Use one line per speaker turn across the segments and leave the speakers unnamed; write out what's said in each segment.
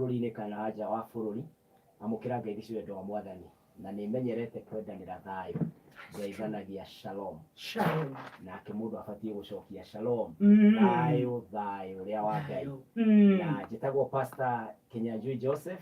bũrũri-inĩ kana nja wa bũrũri, amũkĩra ngeithi cia wendo wa Mwathani. Na nĩ menyerete kwendanĩra thayũ, ngeithanagia shalom.
Shalom.
Nake mũndũ abatiĩ gũcokia shalom. Thayũ, thayũ ũrĩa wa Ngai. Na njĩtagwo Pastor Kinyanjui Joseph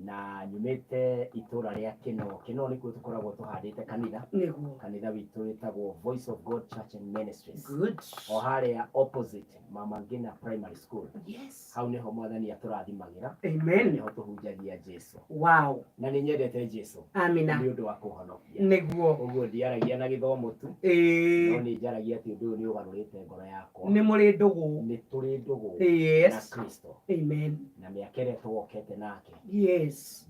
na nyumĩte itũra rĩa Kĩnoo. Kĩnoo nĩkuo tũkoragwo tũhandĩte kanitha.
Nĩguo.
Kanitha witũ wĩtagwo Voice of God Church and Ministries.
Good.
O harĩa opposite Mama Ngina Primary School.
Yes.
Hau nĩho Mwathani atũrathimagĩra.
Amen.
Nĩho tũhunjagia Jesu.
Wow.
Na nĩ nyendete Jesu.
Amina.
Nĩ ũndũ wa kũhonokia.
Nĩguo.
Ũguo ndiaragia na gĩthomo tu. No nĩ njaragia atĩ ũndũ ũyũ nĩ ũgarũrĩte ngoro yakwa.
Nĩ mũrĩ ndũgũ.
Nĩ tũrĩ ndũgũ.
Yes.
Na Kristo.
Amen.
Na mĩaka ĩrĩa tũgokete nake.
Yes.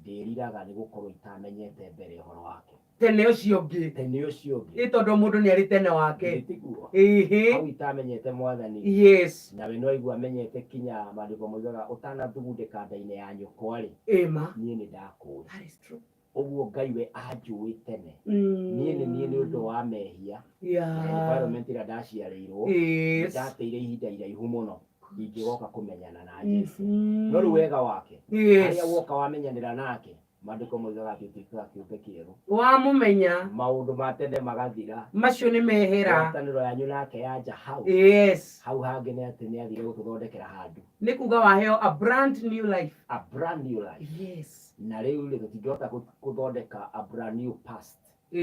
Ndĩriraga nĩ gũkorwo itamenyete mbere ũhoro wake.
Tene ũcio ũngĩ.
Tene ũcio ũngĩ.
Ĩ tondũ mũndũ nĩ arĩ tene wake.
Tiguo.
Ĩhĩ.
Hau itamenyete Mwathani.
Yes.
Nawe no aigua amenyete kinya maandĩko moigaga ũtanathugundĩka nda-inĩ ya nyũkwa rĩ.
Ĩma.
Niĩ nĩ ndakũĩ.
That is true.
Ũguo Ngai we anjũĩ tene. Niĩ nĩ niĩ nĩ ũndũ wa mehia. Na environment ĩrĩa ndaciarĩirwo.
Yes.
Ndateire ihinda iraihu mũno ingĩgoka kũmenyana na Jesu. No rĩu wega wake.
Yes.
Harĩa woka wamenyanĩra nake, maandĩko moigaga atĩ ũtuĩkaga kĩũmbe kĩerũ.
Wamũmenya.
Maũndũ ma tene magathira.
Macio nĩ mehera.
Ngwatanĩro yanyu nake yanja hau.
Yes.
Hau hangĩ nĩ atĩ nĩ athire gũtũthondekera handũ.
Nĩ kuga waheo a brand new life.
A brand new life.
Yes.
Na rĩu rĩ, tũtingĩhota gũthondeka a brand new past. No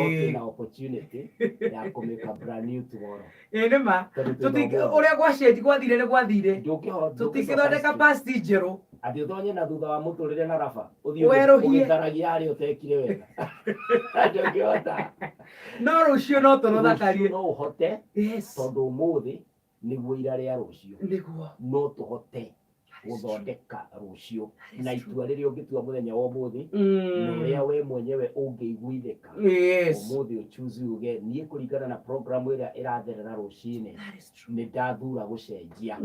twĩna opportunity ya kũ make a brand new tomorrow.
Ĩĩ nĩ ma.
Tondũ twĩna ũmũthĩ.
Ũrĩa gwacenji gwathire nĩ gwathire.
Ndũngĩhota.
Tũtingĩthondeka past njerũ.
Atĩ ũtonye na thutha wa mũtũrĩre na raba. Ũthiĩ
Werũhie.
ũgĩtharagia harĩa ũtekire wega. Ndũngĩhota.
No rũciũ no tũrũthakarie.
Rũciũ no ũhote.
Yes.
Tondũ ũmũthĩ nĩguo ira rĩa rũciũ.
Nĩguo.
No tũhote gũthondeka rũciũ na itua rĩrĩa ũngĩtua mũthenya wa ũmũthĩ na ũrĩa we mwenyewe ũngĩiguithĩka.
Yes.
Ũmũthĩ ũchoose uge niĩ kũringana na program ĩrĩa ĩratherera rũcinĩ nĩ ndathura gũcenjia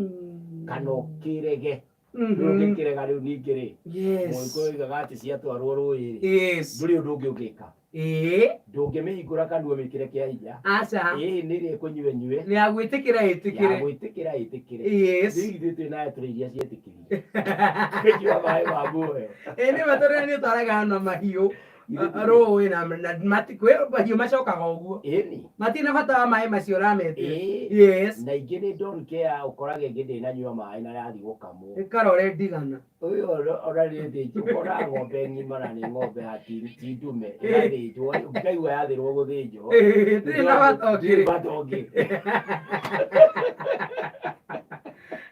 kana ũkĩrege. Rĩu ũngĩkĩrega rĩu ningĩ rĩ,
Yes.
Mũgĩkũyũ oigaga atĩ ciatwarwo rũĩ rĩ,
Yes.
ndũrĩ ũndũ ũngĩ ũngĩka.
Ĩĩ.
Ndũngĩmĩhingũra kanua wĩkĩre kĩa hinya.
Aca.
Ĩĩ nĩ ĩrĩa ĩkũnyue nyue.
Nĩ ya gwĩtĩkĩra ĩtĩkĩre.
Ya gwĩtĩkĩra ĩtĩkĩre.
Yes.
Rĩu ithuĩ twĩ nayo tũrĩ iria cietĩkĩrire. Kũnyua maĩ ma muoyo.
Ĩĩ nĩ ma tondũ nĩ ũtwaraga na mahiũ rũĩ na kwĩ mahiũ macokaga ũguo.
Ĩni.
Matirĩ na bata wa maĩ macio ũrametia.
Ĩĩ.
Yes.
Na ingĩ nĩ don't care ũkoraga ĩngĩ ndĩnanyua maĩ na yathiĩ gũkamwo.
Ĩkarore ndigana.
Ũyũ ona nĩ thĩnjwo ũkoraga ng'ombe ng'ima na nĩ ng'ombe hati ti ndume ĩgathĩnjwo ũkaigua yathĩrwo gũthĩnjwo.
Ndĩrĩ na bata ũngĩ.
Ndĩrĩ bata ũngĩ.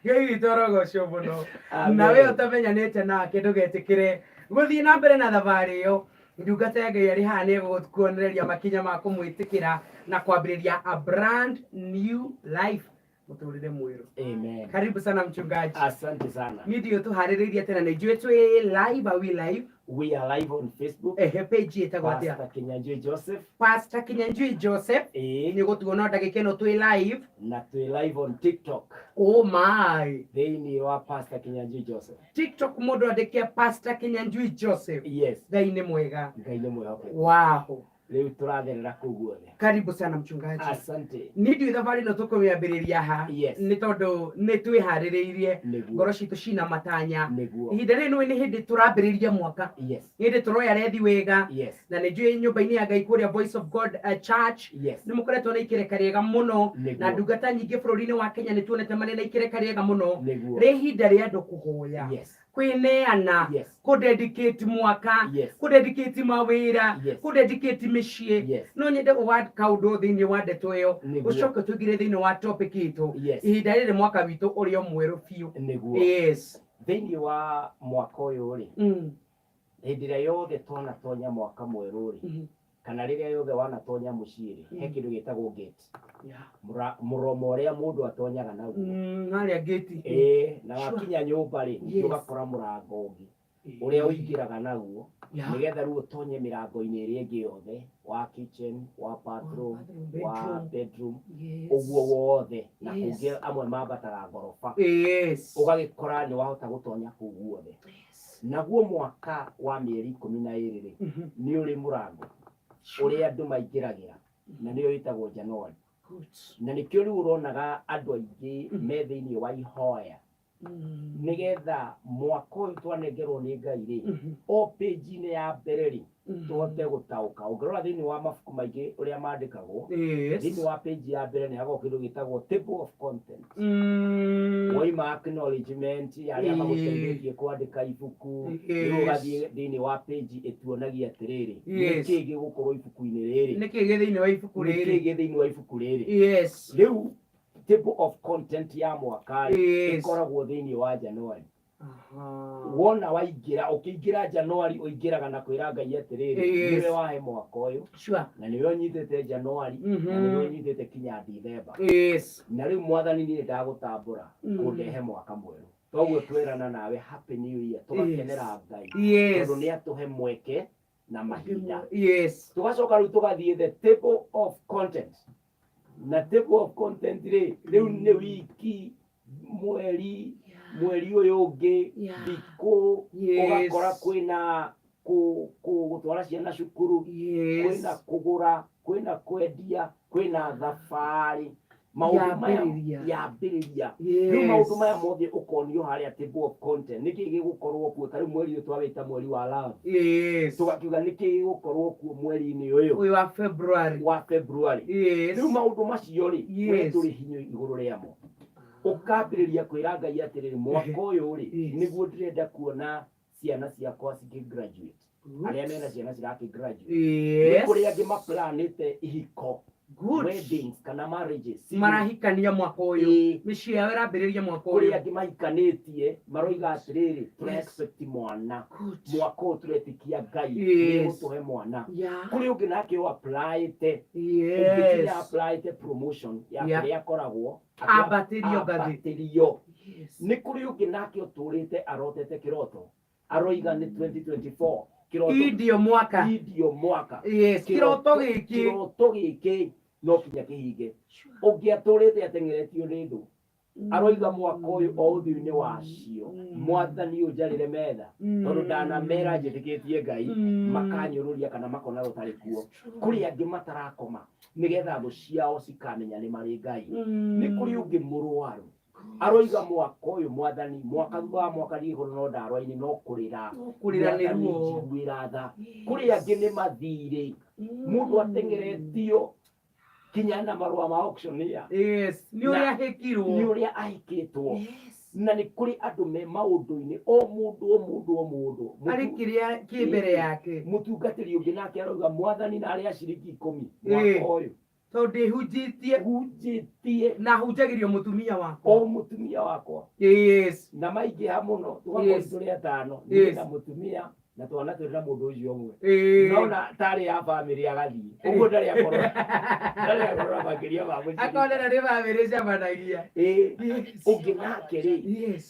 Ngai witũ arogocwo mũno.
Amen.
Na we ũtamenyanĩte nake ndũgetĩkĩre gũthiĩ na mbere na thabarĩ ĩyo. Ndungata ya Ngai arĩ haha nĩ egũkuonereria makinya ma kũmwĩtĩkĩra na kwambĩrĩria a brand new life, mũtũrĩre mwerũ.
Amen.
Karibu sana mchungaji.
Asante sana.
Niĩ ndiũĩ tũharĩrĩirie tena nĩ njũĩ twĩ live, are we live?
We are live on Facebook.
Ehe, page ĩtagwo atĩa?
Pastor Kinyanjui Joseph.
Pastor Kinyanjui Joseph.
Ĩĩ.
Nĩ ũgũtuona ndagĩka ĩno twĩ live.
Na twĩ live on TikTok.
Oh my.
Thĩinĩ wa Pastor Kinyanjui Joseph.
TikTok mũndũ andĩke Pastor Kinyanjui Joseph.
Yes.
Ngai nĩ mwega.
Ngai nĩ mwĩhokeku.
Wow.
Rĩu tũratherera kũu guothe.
Karibu sana mchungaji.
Asante.
Niĩ ndiũĩ thabarĩ ĩno tũkũmĩambĩrĩria ha.
Yes.
Nĩ tondũ nĩ twĩharĩrĩirie.
Nĩguo.
Ngoro citũ cina matanya.
Nĩguo.
Ihinda rĩrĩ nĩũĩ nĩ hĩndĩ tũrambĩrĩria mwaka.
Yes.
Nĩ hĩndĩ tũroya rethi wega.
Yes.
Na nĩ njũĩ nyũmba-inĩ ya Ngai kũrĩa Voice of God Church.
Yes.
Nĩ mũkoretwo na ikereka rĩega mũno.
Nĩguo.
Na ndungata nyingĩ bũrũri-inĩ wa Kenya nĩ tuonete marĩ na ikereka rĩega mũno.
Nĩguo.
Rĩ ihinda rĩa andũ kũhoya.
Yes.
Kwĩneana.
Yes.
Kũ dedicate mwaka.
Yes.
Kũ dedicate mawĩra.
Yes.
Kũ dedicate mĩciĩ.
Yes.
No nyende ũwa kaũndũ thĩinĩ wa ndeto ĩyo.
Nĩguo.
Ũcoke tũingĩre thĩinĩ wa topic itũ.
Yes.
Ihinda rĩrĩ mwaka witũ ũrĩ o mwerũ biũ.
Nĩguo.
Yes.
Thĩinĩ wa mwaka ũyũ rĩ, hĩndĩ ĩrĩa yothe twanatonya mwaka mwerũ rĩ, kana rĩrĩa yothe wanatonya mũciĩ rĩ, he kĩndũ gĩtagwo gate. Mũromo ũrĩa mũndũ atonyaga naguo.
Harĩa gate.
Ĩĩ, na
Sure.
wakinya nyũmba rĩ,
Yes.
ũgakora mũrango ũngĩ ũrĩa ũingĩraga naguo
Yeah.
nĩgetha rĩu ũtonye mĩrango-inĩ ĩrĩa ĩngĩ yothe, wa kitchen, wa bathroom,
Bathroom,
wa
bedroom.
bedroom,
Yes.
ũguo wothe. Na
Yes.
kũngĩ amwe mambataga ngoroba.
Yes.
Ũgagĩkora nĩ wahota gũtonya kũu guothe.
Yes.
Naguo mwaka wa mĩeri 12 rĩ, nĩ ũrĩ mũrango ũrĩa andũ maingĩragĩra, na nĩyo ĩtagwo January.
Good.
Na nĩkĩo rĩu ũronaga andũ aingĩ me thĩinĩ wa ihoya. Nĩgetha mwaka ũyũ twanengerwo nĩ Ngai rĩ, o page-inĩ ya mbere rĩ, tũhote gũtaũka. Ũngĩrora thĩinĩ wa mabuku maingĩ ũrĩa mandĩkagwo, thĩinĩ wa page ya mbere nĩ hakoragwo kĩndũ gĩtagwo table of content. Woima acknowledgement ya arĩa magũteithĩtie kwandĩka ibuku, rĩu ũgathiĩ thĩinĩ wa page ĩtuonagia atĩrĩrĩ, nĩkĩĩ gĩgũkorwo ibuku-inĩ rĩrĩ,
Nĩkĩ gĩ thĩinĩ wa ibuku
nĩkĩĩ
rĩrĩ?
gĩ thĩinĩ wa ibuku rĩrĩ. Rĩu table of content ya mwaka rĩ, ĩkoragwo thĩinĩ wa January. Wona waingĩra, ũkĩingĩra January ũingĩraga na kwĩra Ngai atĩrĩrĩ, nĩwe wahe mwaka ũyũ, na nĩwe ũnyitĩte January, na nĩwe ũnyitĩte kinya December. Na rĩu Mwathani niĩ ndagũtambũra kũndehe mwaka mwerũ. Toguo twerana nawe happy new year, tũgakenera Ngai tondũ nĩ atũhe mweke na mahinda. Tũgacoka rĩu tũgathiĩ the table of content. Na table of content rĩ, rĩu nĩ wiki, mweri, mweri ũyũ ũngĩ, thikũ, ũgakora kwĩna gũtwara ciana cukuru, kwĩna kũgũra, kwĩna kwendia, kwĩna thabarĩ. Maũndũ maya
Yambĩrĩria.
Yambĩrĩria. Rĩu maũndũ maya mothe ũkonio harĩa table of content, nĩkĩ gĩgũkorwo kuo. Ta rĩu mweri ũyũ twawĩta mweri wa love, tũgakiuga nĩkĩ gĩgũkorwo kuo mweri-inĩ ũyũ
Ũyũ wa February.
Wa February. Rĩu maũndũ macio rĩ, we ndũrĩ hinya igũrũ rĩamo. Ũkambĩrĩria kwĩra Ngai atĩrĩrĩ, mwaka ũyũ rĩ, nĩguo ndĩrenda kuona ciana ciakwa cikĩ graduate, arĩa mena ciana cirakĩ graduate. Nĩ kũrĩ angĩ maplanĩte ihiko, weddings kana marriages.
Marahikania mwaka ũyũ. Mĩciĩ yao ĩrambĩrĩria mwaka
Kũrĩ
ũyũ.
Angĩ mahikanĩtie maroiga atĩrĩrĩ, tũra expect mwana mwaka ũyũ, tũretĩkia Ngai nĩegũtũhe mwana. Kũrĩ ũngĩ nake ũ applyĩte, ũngĩ kinya applyĩte promotion ya kũrĩa akoragwo
Ambatĩrio ngathĩ.
Ambatĩrio. Nĩ kũrĩ ũngĩ nake ũtũrĩte arotete kĩroto, aroiga nĩ 2024 kĩroto.
Indio mwaka.
Indio mwaka.
Yes, kĩroto gĩkĩ.
Kĩroto gĩkĩ no kinya kĩhinge. Ũngĩ atũrĩte ateng'eretio nĩ thũ, aroiga mwaka ũyũ o ũthiũ-inĩ wacio, Mwathani ũnjarĩre metha, tondũ ndanamera njĩtĩkĩtie Ngai, makanyũrũria kana makona rũtarĩ kuo. Kũrĩ angĩ matarakoma nĩgetha thũ ciao cikamenya nĩ marĩ Ngai. Nĩ kũrĩ ũngĩ mũrwaru, aroiga mwaka ũyũ, Mwathani, mwaka thutha wa mwaka ndigĩkorwo no ndarwa-inĩ, no kũrĩra.
Kũrĩra nĩ
Mwathani,
ruo.
njiguĩra tha. Kũrĩ angĩ nĩ mathirĩ, mũndũ ateng'eretio kinya na marũa ma auctioneer.
Yes, nĩ ũrĩa ahĩkirwo.
Nĩ ũrĩa ahĩkĩtwo. Na nĩ kũrĩ andũ me maũndũ-inĩ, o mũndũ, o mũndũ, o mũndũ.
Arĩ kĩrĩa kĩ mbere yake.
Mũtungatĩri ũngĩ nake arauga, Mwathani, narĩa ciringi 10 mwaka ũyũ,
Tondũ ndĩhunjĩtie.
Hunjĩtie.
Na hunjagĩrio mũtumia wakwa.
O mũtumia wakwa. Na maingĩha mũno tũgakorwo tũrĩ atano, niĩ na mũtumia na twana twĩrĩ na mũndũ ũcio ũmwe. Nona tarĩ ya bamĩrĩ agathiĩ ũguo, ndarĩ akorwo na makĩria ma mũciĩ.
Akonera nĩ bamĩrĩ cemanagia.
Ĩĩ. Ũngĩ nake rĩ,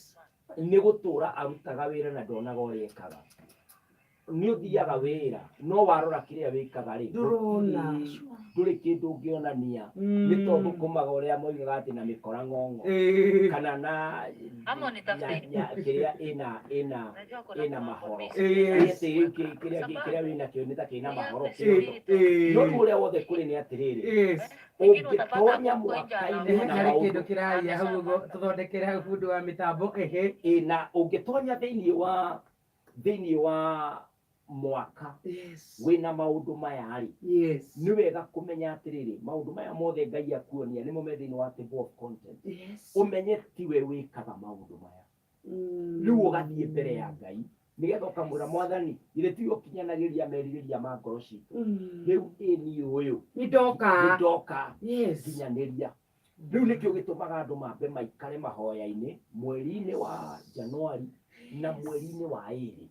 nĩ gũtũra arutaga wĩra na ndonaga ũrĩa ekaga. Nĩ ũthiaga wĩra, no warora kĩrĩa wĩkaga rĩ,
Ndũrona.
Ndũrĩ kĩndũ ũngĩonania, nĩ tondũ kũmaga ũrĩa moigaga atĩ na mĩkora ng'ong'o kana na
Ama unitafute.
kĩrĩa ĩna
Najua kuna
ĩna mahoro. Kĩrĩa rĩu kĩrĩa wĩnakĩo nĩ ta kĩna mahoro kĩondo. No rĩu ũrĩa wothe kũrĩ nĩ atĩrĩrĩ, ũngĩtonya mwaka-inĩ na
Harĩ
maũndũ
kĩndũ kĩraria hau ũguo, tũthondekere hau bundi wa mĩtambo, ehe.
Ĩ, na ũngĩtonya thĩinĩ wa mwaka wĩna maũndũ maya rĩ, nĩ wega kũmenya atĩrĩrĩ, maũndũ maya mothe Ngai akuonia nĩmo me thĩinĩ wa table of content. Ũmenye tiwe wĩkaga maũndũ maya. Rĩu ũgathiĩ mbere ya Ngai nĩgetha ũkamwĩra, Mwathani, githĩ tiwe ũkinyanagĩria merirĩria ma ngoro citũ? Rĩu ĩ niĩ ũyũ
Nĩ ndoka.
Nĩ ndoka. Nginyanĩria. Rĩu nĩkĩo gĩtũmaga andũ mambe maikare mahoya-inĩ mweri-inĩ wa Januari na mweri-inĩ wa ĩrĩ,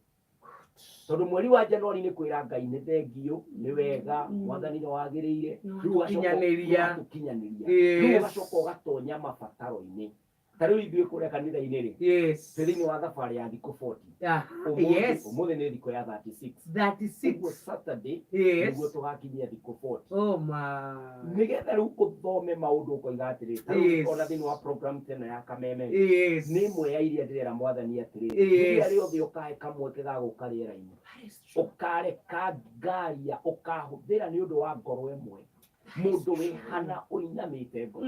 tondũ mweri wa Januari nĩ kwĩra Ngai nĩ thengiũ, nĩ wega, Mwathani nĩ wagĩrĩire. Rĩu ũgacoka
Nĩwatũkinyanĩria.
Nĩwatũkinyanĩria. Rĩu ũgacoka ũgatonya mabataro-inĩ. Ta rĩu ithuĩ kũrĩa kanitha-inĩ rĩ, twĩ thĩinĩ wa thabarĩ ya thikũ 40. Ũmũthĩ ũmũthĩ nĩ thikũ ya 36.
36.
Ũguo Saturday nĩguo tũgakinyia thikũ 40.
Oh my.
Nĩgetha rĩu ũthome maũndũ ũkoiga atĩrĩ, ta rĩu ona thĩinĩ wa program teno ya Kameme rĩ, nĩ ĩmwe ya iria ndĩrera Mwathani atĩrĩrĩ, rĩrĩa rĩothe ũkahe kamweke ga gũka rĩera-inĩ, ũkareka ngaria, ũkahũthĩra nĩ ũndũ wa ngoro ĩmwe. Mũndũ wĩ hana ũinamĩte ngoro,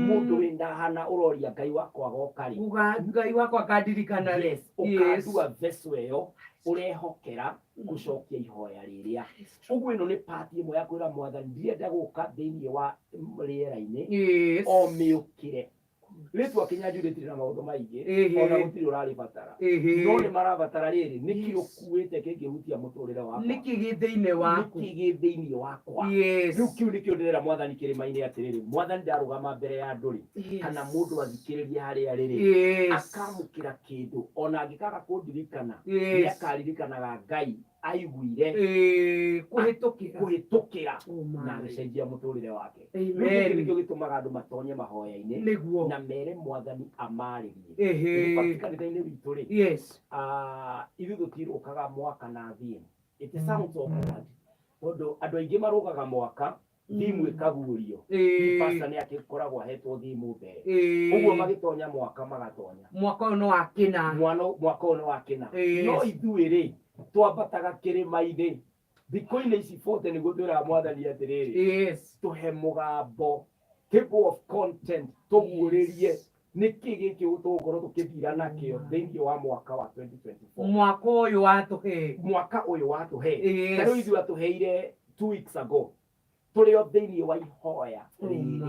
mũndũ wĩ na hana ũroria Ngai wakwa agoka rĩ.
Uga Ngai wakwa akandirikana rĩ.
Yes, ũkandua vessel ĩyo ũrehokera gũcokia ihoya rĩrĩa. Ũguo ĩno nĩ part ĩmwe ya kwĩra Mwathani ndirenda gũka thĩinĩ wa rĩera-inĩ o mĩũkĩre. Rĩtwa Kĩnyanjui rĩtirĩ na maũndũ maingĩ, ona gũtirĩ ũrarĩbatara. No nĩ marabatara rĩrĩ, nĩkĩ ũkuĩte kĩngĩhutia mũtũrĩre wakwa?
Nĩkĩ gĩ thĩinĩ waku?
Nĩkĩ gĩ thĩinĩ wakwa? Rĩu kĩu nĩkĩo ndĩrera Mwathani kĩrĩma-inĩ atĩrĩrĩ, Mwathani ndarũgama mbere ya andũ rĩ, kana mũndũ athikĩrĩrie harĩa rĩ rĩ, akamũkĩra kĩndũ, ona angĩkaga kũndirikana, nĩ akaririkanaga Ngai aiguire
Kũhĩtũkĩra.
Kũhĩtũkĩra
Oh my.
na agĩcenjia mũtũrĩre wake.
Amen.
Rĩu gĩkĩ nĩkĩo gĩtũmaga andũ matonye mahoya-inĩ na mere Mwathani amarĩrie. In fact, kanitha-inĩ witũ rĩ, ithuĩ tũtirũkaga mwaka na theme. It sounds awkward tondũ andũ aingĩ marũgaga mwaka theme ĩkaguũrio. Pastor nĩ agĩkoragwo ahetwo theme mbere. Ũguo magĩtonya mwaka magatonya.
Mwaka ũyũ nĩ wa kĩna.
Mwaka ũyũ nĩ wa kĩna. No ithuĩ rĩ, twambataga kĩrĩma-inĩ thikũ-inĩ ici 40 nĩguo twĩraga Mwathani atĩrĩrĩ, tũhe mũgambo, table of content, tũguũrĩrie nĩkĩ gĩkĩ tũgũkorwo tũkĩthira nakĩo thĩinĩ wa mwaka wa 2024.
Mwaka ũyũ watũhe.
Mwaka ũyũ watũhe. Ta rĩu ithuĩ atũheire 2 weeks ago, tũrĩ o thĩinĩ wa ihoya rĩrĩ.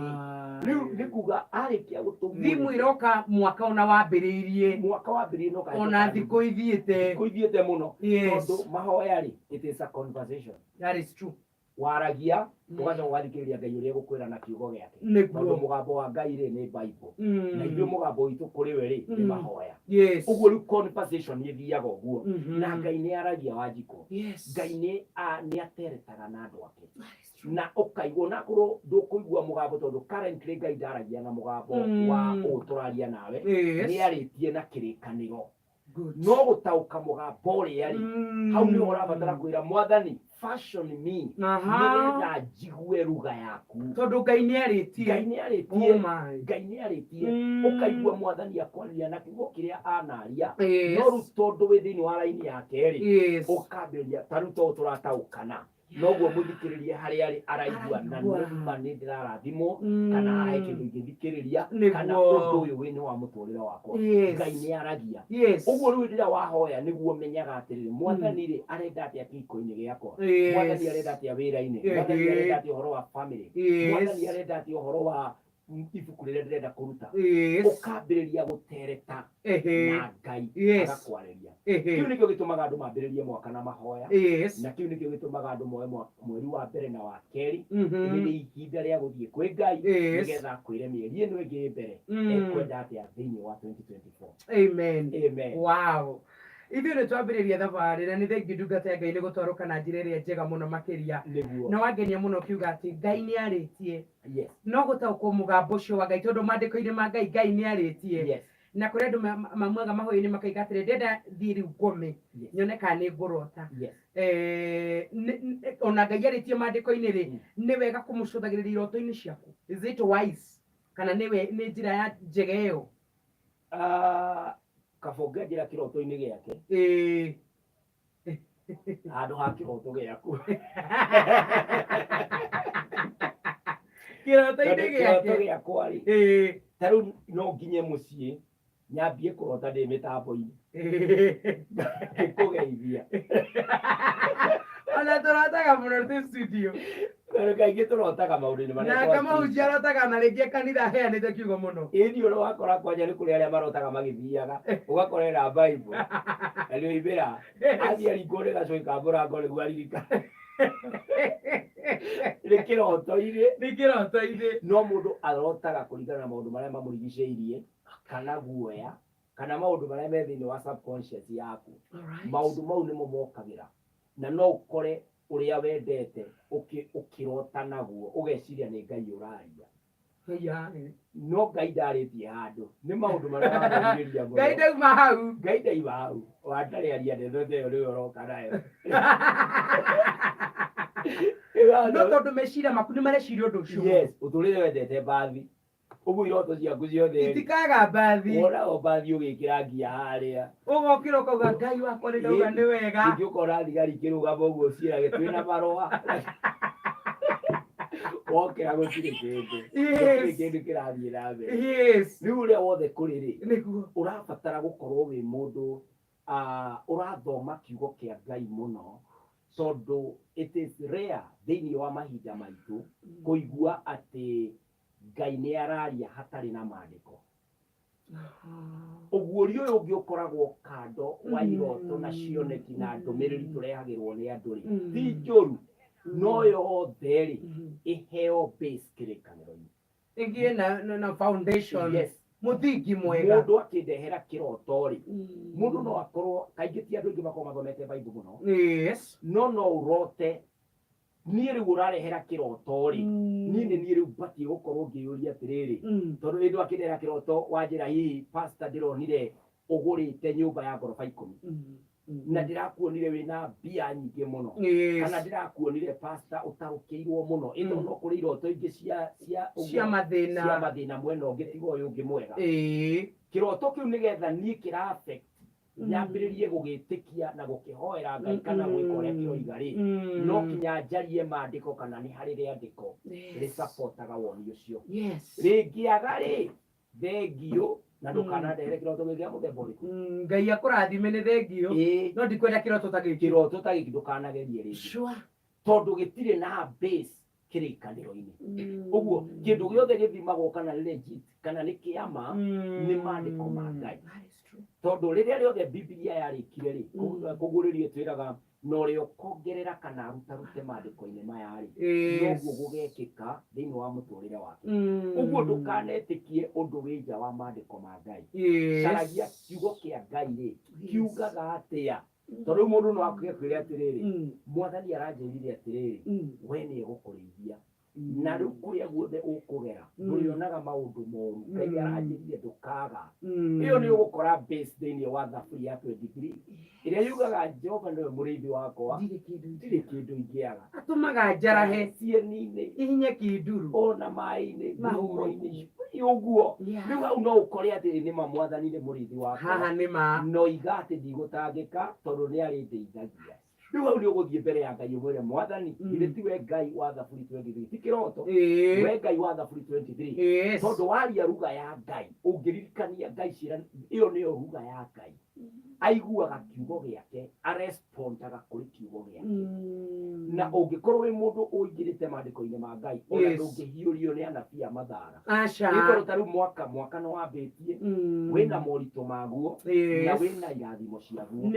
Rĩu nĩ kuga arĩkia gũtũguũrĩria.
Thimũ ĩroka mwaka ona wambĩrĩirie.
Mwaka wambĩrĩirie no kahetũka
Ona thikũ ithiĩte.
Thikũ ithiĩte mũno. Tondũ mahoya rĩ, it is a conversation.
That is true.
Waragia, ũgacoka ũgathikĩrĩria Ngai ũrĩa egũkwĩra na kiugo gĩake. Tondũ mũgambo wa Ngai rĩ nĩ Bible. Na ithuĩ mũgambo witũ kũrĩ we rĩ nĩ mahoya. Ũguo rĩu conversation ĩthiaga ũguo. Na Ngai nĩ aragia Wanjikũ. Ngai nĩ ateretaga na andũ ake. Na ũkaigua onakorwo ndũkũigua mũgambo tondũ currently Ngai ndaragia na mũgambo wa ũũ tũraria nawe. Nĩ arĩtie na kĩrĩkanĩro. No gũtaũka mũgambo ũrĩa rĩ, hau nĩho ũrabatara kwĩra Mwathani, fashion me, nĩgetha njigue ruga yaku.
Tondũ Ngai nĩ arĩtie.
Ngai nĩ arĩtie. Ngai nĩ arĩtie. Ũkaigua Mwathani akwarĩria na kiugo kĩrĩa anaria. No rĩu tondũ wĩ thĩinĩ wa raini yake rĩ, ũkambĩrĩria ta rĩu tondũ tũrataũkana. Noguo mũthikĩrĩrie harĩa arĩ araigua na nĩma nĩ ndĩrarathimwo, kana haha he kĩndũ ingĩthikĩrĩria, kana ũndũ ũyũ wĩ nĩ wa mũtũrĩre wakwa. Ngai nĩ aragia. Ũguo rĩu hĩndĩ ĩrĩa wahoya nĩguo ũmenyaga atĩrĩrĩ, Mwathani rĩ arenda atĩa kĩhiko-inĩ gĩakwa? Mwathani arenda atĩa wĩra-inĩ? Mwathani arenda atĩa ũhoro wa family? Mwathani arenda atĩa ũhoro wa ibuku rĩrĩa ndĩrenda kũruta? Ũkambĩrĩria gũtereta na Ngai agakwarĩria. Kĩu nĩkĩo gĩtũmaga andũ mambĩrĩrie mwaka na mahoya. Na kĩu nĩkĩo gĩtũmaga andũ moe mweri wa mbere na wa kerĩ. Rĩrĩ ihinda rĩa gũthiĩ kwĩ Ngai, nĩgetha akwĩre mĩeri ĩno ĩngĩ ĩ mbere ekwenda atĩa thĩinĩ wa 2024.
Amen.
Amen.
Wow. Ithuĩ nĩ twambĩrĩria thabarĩ na nĩ thengiũ ndungata ya Ngai nĩ gũtwarũka na njĩra ĩrĩa njega mũno makĩria. Na wangenia mũno ũkiuga atĩ Ngai nĩ arĩtie. No gũtaũkwo mũgambo ũcio wa Ngai tondũ maandĩko-inĩ ma Ngai, Ngai nĩ arĩtie. Na kũrĩ andũ mamuaga mahoya-inĩ makaiga atĩrĩ, ndĩrenda thiĩ rĩu ngome, nyone kana nĩ ngũrota. Ona Ngai arĩtie maandĩko-inĩ rĩ, nĩ wega kũmũcũthagĩrĩria iroto-inĩ ciaku. Is it wise? Kana nĩ njĩra ya njega ĩyo?
Kaba ũngĩanjĩra kĩroto-inĩ gĩake. Handũ ha kĩroto gĩaku.
Kĩroto-inĩ
Kĩroto
gĩake.
gĩakwa rĩ, ta rĩu no nginye mũciĩ nyambie kũrota ndĩ mĩtambo-inĩ. Ngĩkũgeithia.
Ona tũrotaga mũno twĩ studio.
Tondũ kaingĩ tũrotaga maũndũ-inĩ marĩa
Nake
twatinda.
mũhunjia arotaga na rĩngĩ kanitha aheanĩte kiugo mũno.
Ĩĩ ndiũĩ ũrĩa wakora kwanja nĩ kũrĩ arĩa marotaga magĩthiaga, ũgakorera Bible, na nĩ oimĩra, athiĩ aringwo nĩ gacũhĩ ka mũrango nĩguo aririkane. Nĩ kĩroto-inĩ.
Nĩ kĩroto-inĩ.
No mũndũ arotaga kũringana na maũndũ marĩa mamũrigicĩirie, kana guoya, kana maũndũ marĩa me thĩinĩ wa subconscious yaku. Maũndũ mau nĩmo mokagĩra. Na no ũkore ũrĩa wendete ũkĩrota naguo, ũgeciria nĩ Ngai ũraria. No Ngai ndarĩtie handũ. Nĩ maũndũ marĩa wamũrirĩria mũno.
Ngai ndauma hau.
Ngai ndauma hau. Wandarĩ aria ndeto ta ĩyo nĩwe ũroka nayo.
No tondũ meciria maku nĩ mareciria ũndũ ũcio.
Yes, ũtũrĩre wendete mbathi. Ũguo iroto ciaku ciothe rĩ,
Itikaga mbathi.
Wona o mbathi ũgĩkĩra ngia harĩa.
Ũgokĩra ũkauga Ngai wakwa nĩ ndauga nĩ wega.
Ningĩ ũkona thigari ikĩrũgama ũguo ciĩrage twĩna marũa. Wokĩra gũtirĩ kĩndũ, gũtirĩ kĩndũ kĩrathiĩ na mbere. Rĩu ũrĩa wothe kũrĩ rĩ, ũrabatara gũkorwo wĩ mũndũ ũrathoma kiugo kĩa Ngai mũno, tondũ it is rare thĩinĩ wa mahinda maitũ kũigua atĩ Ngai nĩ araria hatarĩ na maandĩko. Ũguũrio ũyũ ũngĩ ũkoragwo kando wa iroto na cioneki na ndũmĩrĩri tũrehagĩrwo nĩ andũ rĩ, ti njũru, no yothe rĩ, ĩheo base kĩrĩkanĩro-inĩ.
Ĩgĩe na foundation. Mũthingi mwega.
Mũndũ akĩndehera kĩroto rĩ, mũndũ no akorwo, kaingĩ ti andũ aingĩ makoragwo mathomete Bible mũno. No no ũrote, niĩ rĩu ũrarehera kĩroto rĩ, niĩ nĩ niĩ rĩu batiĩ gũkorwo ngĩyũria atĩrĩrĩ, tondũ rĩndũ akĩndehera kĩroto wanjĩra hihi pastor ndĩronire ũgũrĩte nyũmba ya ngoroba 10, na ndĩrakuonire wĩna mbia nyingĩ mũno, kana ndĩrakuonire pastor ũtarũkĩirwo mũno, ĩto no kũrĩ iroto ingĩ cia ũguo,
cia mathĩna,
cia mathĩna mwena ũngĩ tiga ũyũ ũngĩ mwega. Kĩroto kĩu nĩgetha niĩ kĩra affect nyambĩrĩrie gũgĩtĩkia na gũkĩhoera Ngai kana gwĩka ũrĩa kĩroiga rĩ, no kinya njarie maandĩko kana nĩ harĩ rĩandĩko rĩsapotaga woni ũcio. Rĩngĩaga rĩ, thengio na ndũkanandehere kĩroto gĩkĩ kĩa mũthemba ũrĩkũ.
Ngai akũrathime nĩ thengio, no ndikwenda kĩroto ta gĩkĩ.
Kĩroto ta gĩkĩ ndũkanagerie rĩngĩ. Tondũ gĩtirĩ na base kĩrĩkanĩro-inĩ. Ũguo kĩndũ gĩothe gĩthimagwo kana nĩ legit kana nĩ kĩama nĩ maandĩko ma Ngai.
That is true.
Tondũ rĩrĩa rĩothe Bibilia yarĩkire rĩ, kũguũrĩrio ĩtwĩraga na ũrĩa ũkongerera kana arutarute maandĩko-inĩ maya rĩ, noguo gũgekĩka thĩinĩ wa mũtũrĩre wake. Ũguo ndũkanetĩkie ũndũ wĩ nja wa maandĩko ma Ngai. Caragia kiugo kĩa Ngai rĩ, kiugaga atĩa? Tondũ rĩu mũndũ no akwĩre atĩrĩrĩ, Mwathani aranjĩrire atĩrĩrĩ, we nĩ egũkũrĩithia. Na rĩu kũrĩa guothe ũkũgera, ndũrĩonaga maũndũ moru. Ngai aranjĩrire ndũkaga. Ĩyo nĩ ũgũkora base thĩinĩ wa Thaburi ya 23, ĩrĩa yugaga Jehova nĩwe mũrĩithi wakwa,
Ndirĩ kĩndũ
ndirĩ kĩndũ ingĩaga.
Atũmaga njarahe
cieni-inĩ,
ihinye kinduru,
ona maĩ-inĩ,
Mahurũko.
ngurungo-inĩ, ũguo. Rĩu hau no ũkore atĩ nĩ ma Mwathani nĩ mũrĩithi wakwa.
Haha nĩ ma.
No iga atĩ ndigũtangĩka tondũ nĩ arĩndeithagia. Rĩu hau nĩ ũgũthiĩ mbere ya Ngai ũmwĩre Mwathani, githĩ ti we Ngai wa Thaburi 23, ti kĩroto, we Ngai wa Thaburi 23. Tondũ waria ruga ya Ngai, ũngĩririkania Ngai ciĩra, ĩyo nĩyo ruga ya Ngai. Aiguaga kiugo gĩake, arespondaga kũrĩ kiugo gĩake. Na ũngĩkorwo wĩ mũndũ ũingĩrĩte maandĩko-inĩ ma Ngai, ona ndũngĩhiũrio nĩ anabii a mathara.
Aca.
Nĩ tondũ ta rĩu mwaka nĩ wambĩtie, wĩna moritũ maguo, na wĩna irathimo ciaguo.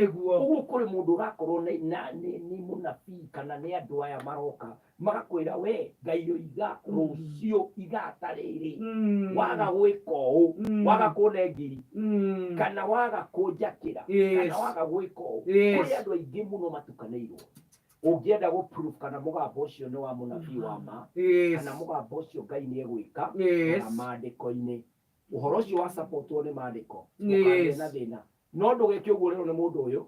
Ũguo kũrĩ mũndũ ũrakorwo nĩ mũnabii kana nĩ andũ aya maroka magakwĩra we Ngai oiga rũciũ ithaa ta rĩrĩ, waga gwĩka ũũ, waga kũne ngiri, kana waga kũnjakĩra, kana waga gwĩka ũũ. Kũrĩ andũ aingĩ mũno matukanĩirwo. Ũngĩenda gũ proof kana mũgambo ũcio nĩ wa mũnabii wa ma, kana mũgambo ũcio Ngai nĩ egwĩka, kana maandĩko-inĩ. Ũhoro ũcio wa supportwo nĩ maandĩko, ndũkagĩe na thĩna. No ndũgeke ũguo ũrerwo nĩ mũndũ ũyũ,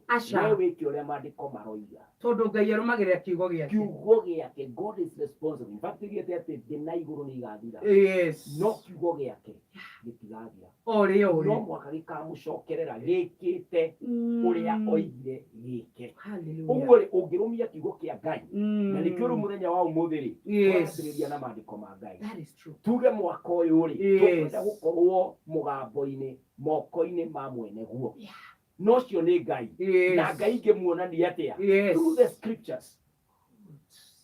we wĩke ũrĩa maandĩko maroiga.
Tondũ Ngai arũmagĩrĩra kiugo gĩake.
Kiugo gĩake, God is responsible. In fact, oigĩte atĩ thĩ na igũrũ nĩ igathira. No kiugo gĩake gĩtigathira.
O rĩ, o rĩ.
No mũhaka gĩkamũcokerera gĩkĩte ũrĩa oigire gĩke. Ũguo rĩ, ũngĩrũmia kiugo kĩa Ngai, na nĩkĩo rĩu mũthenya wa ũmũthĩ rĩ, tũrambĩrĩria na maandĩko ma Ngai.
That is true.
Tuge mwaka ũyũ rĩ, tũkwenda gũkorwo mũgambo-inĩ, moko-inĩ ma mwene guo. No ũcio nĩ Ngai. Na Ngai ingĩmuonania atĩa? Through the scriptures.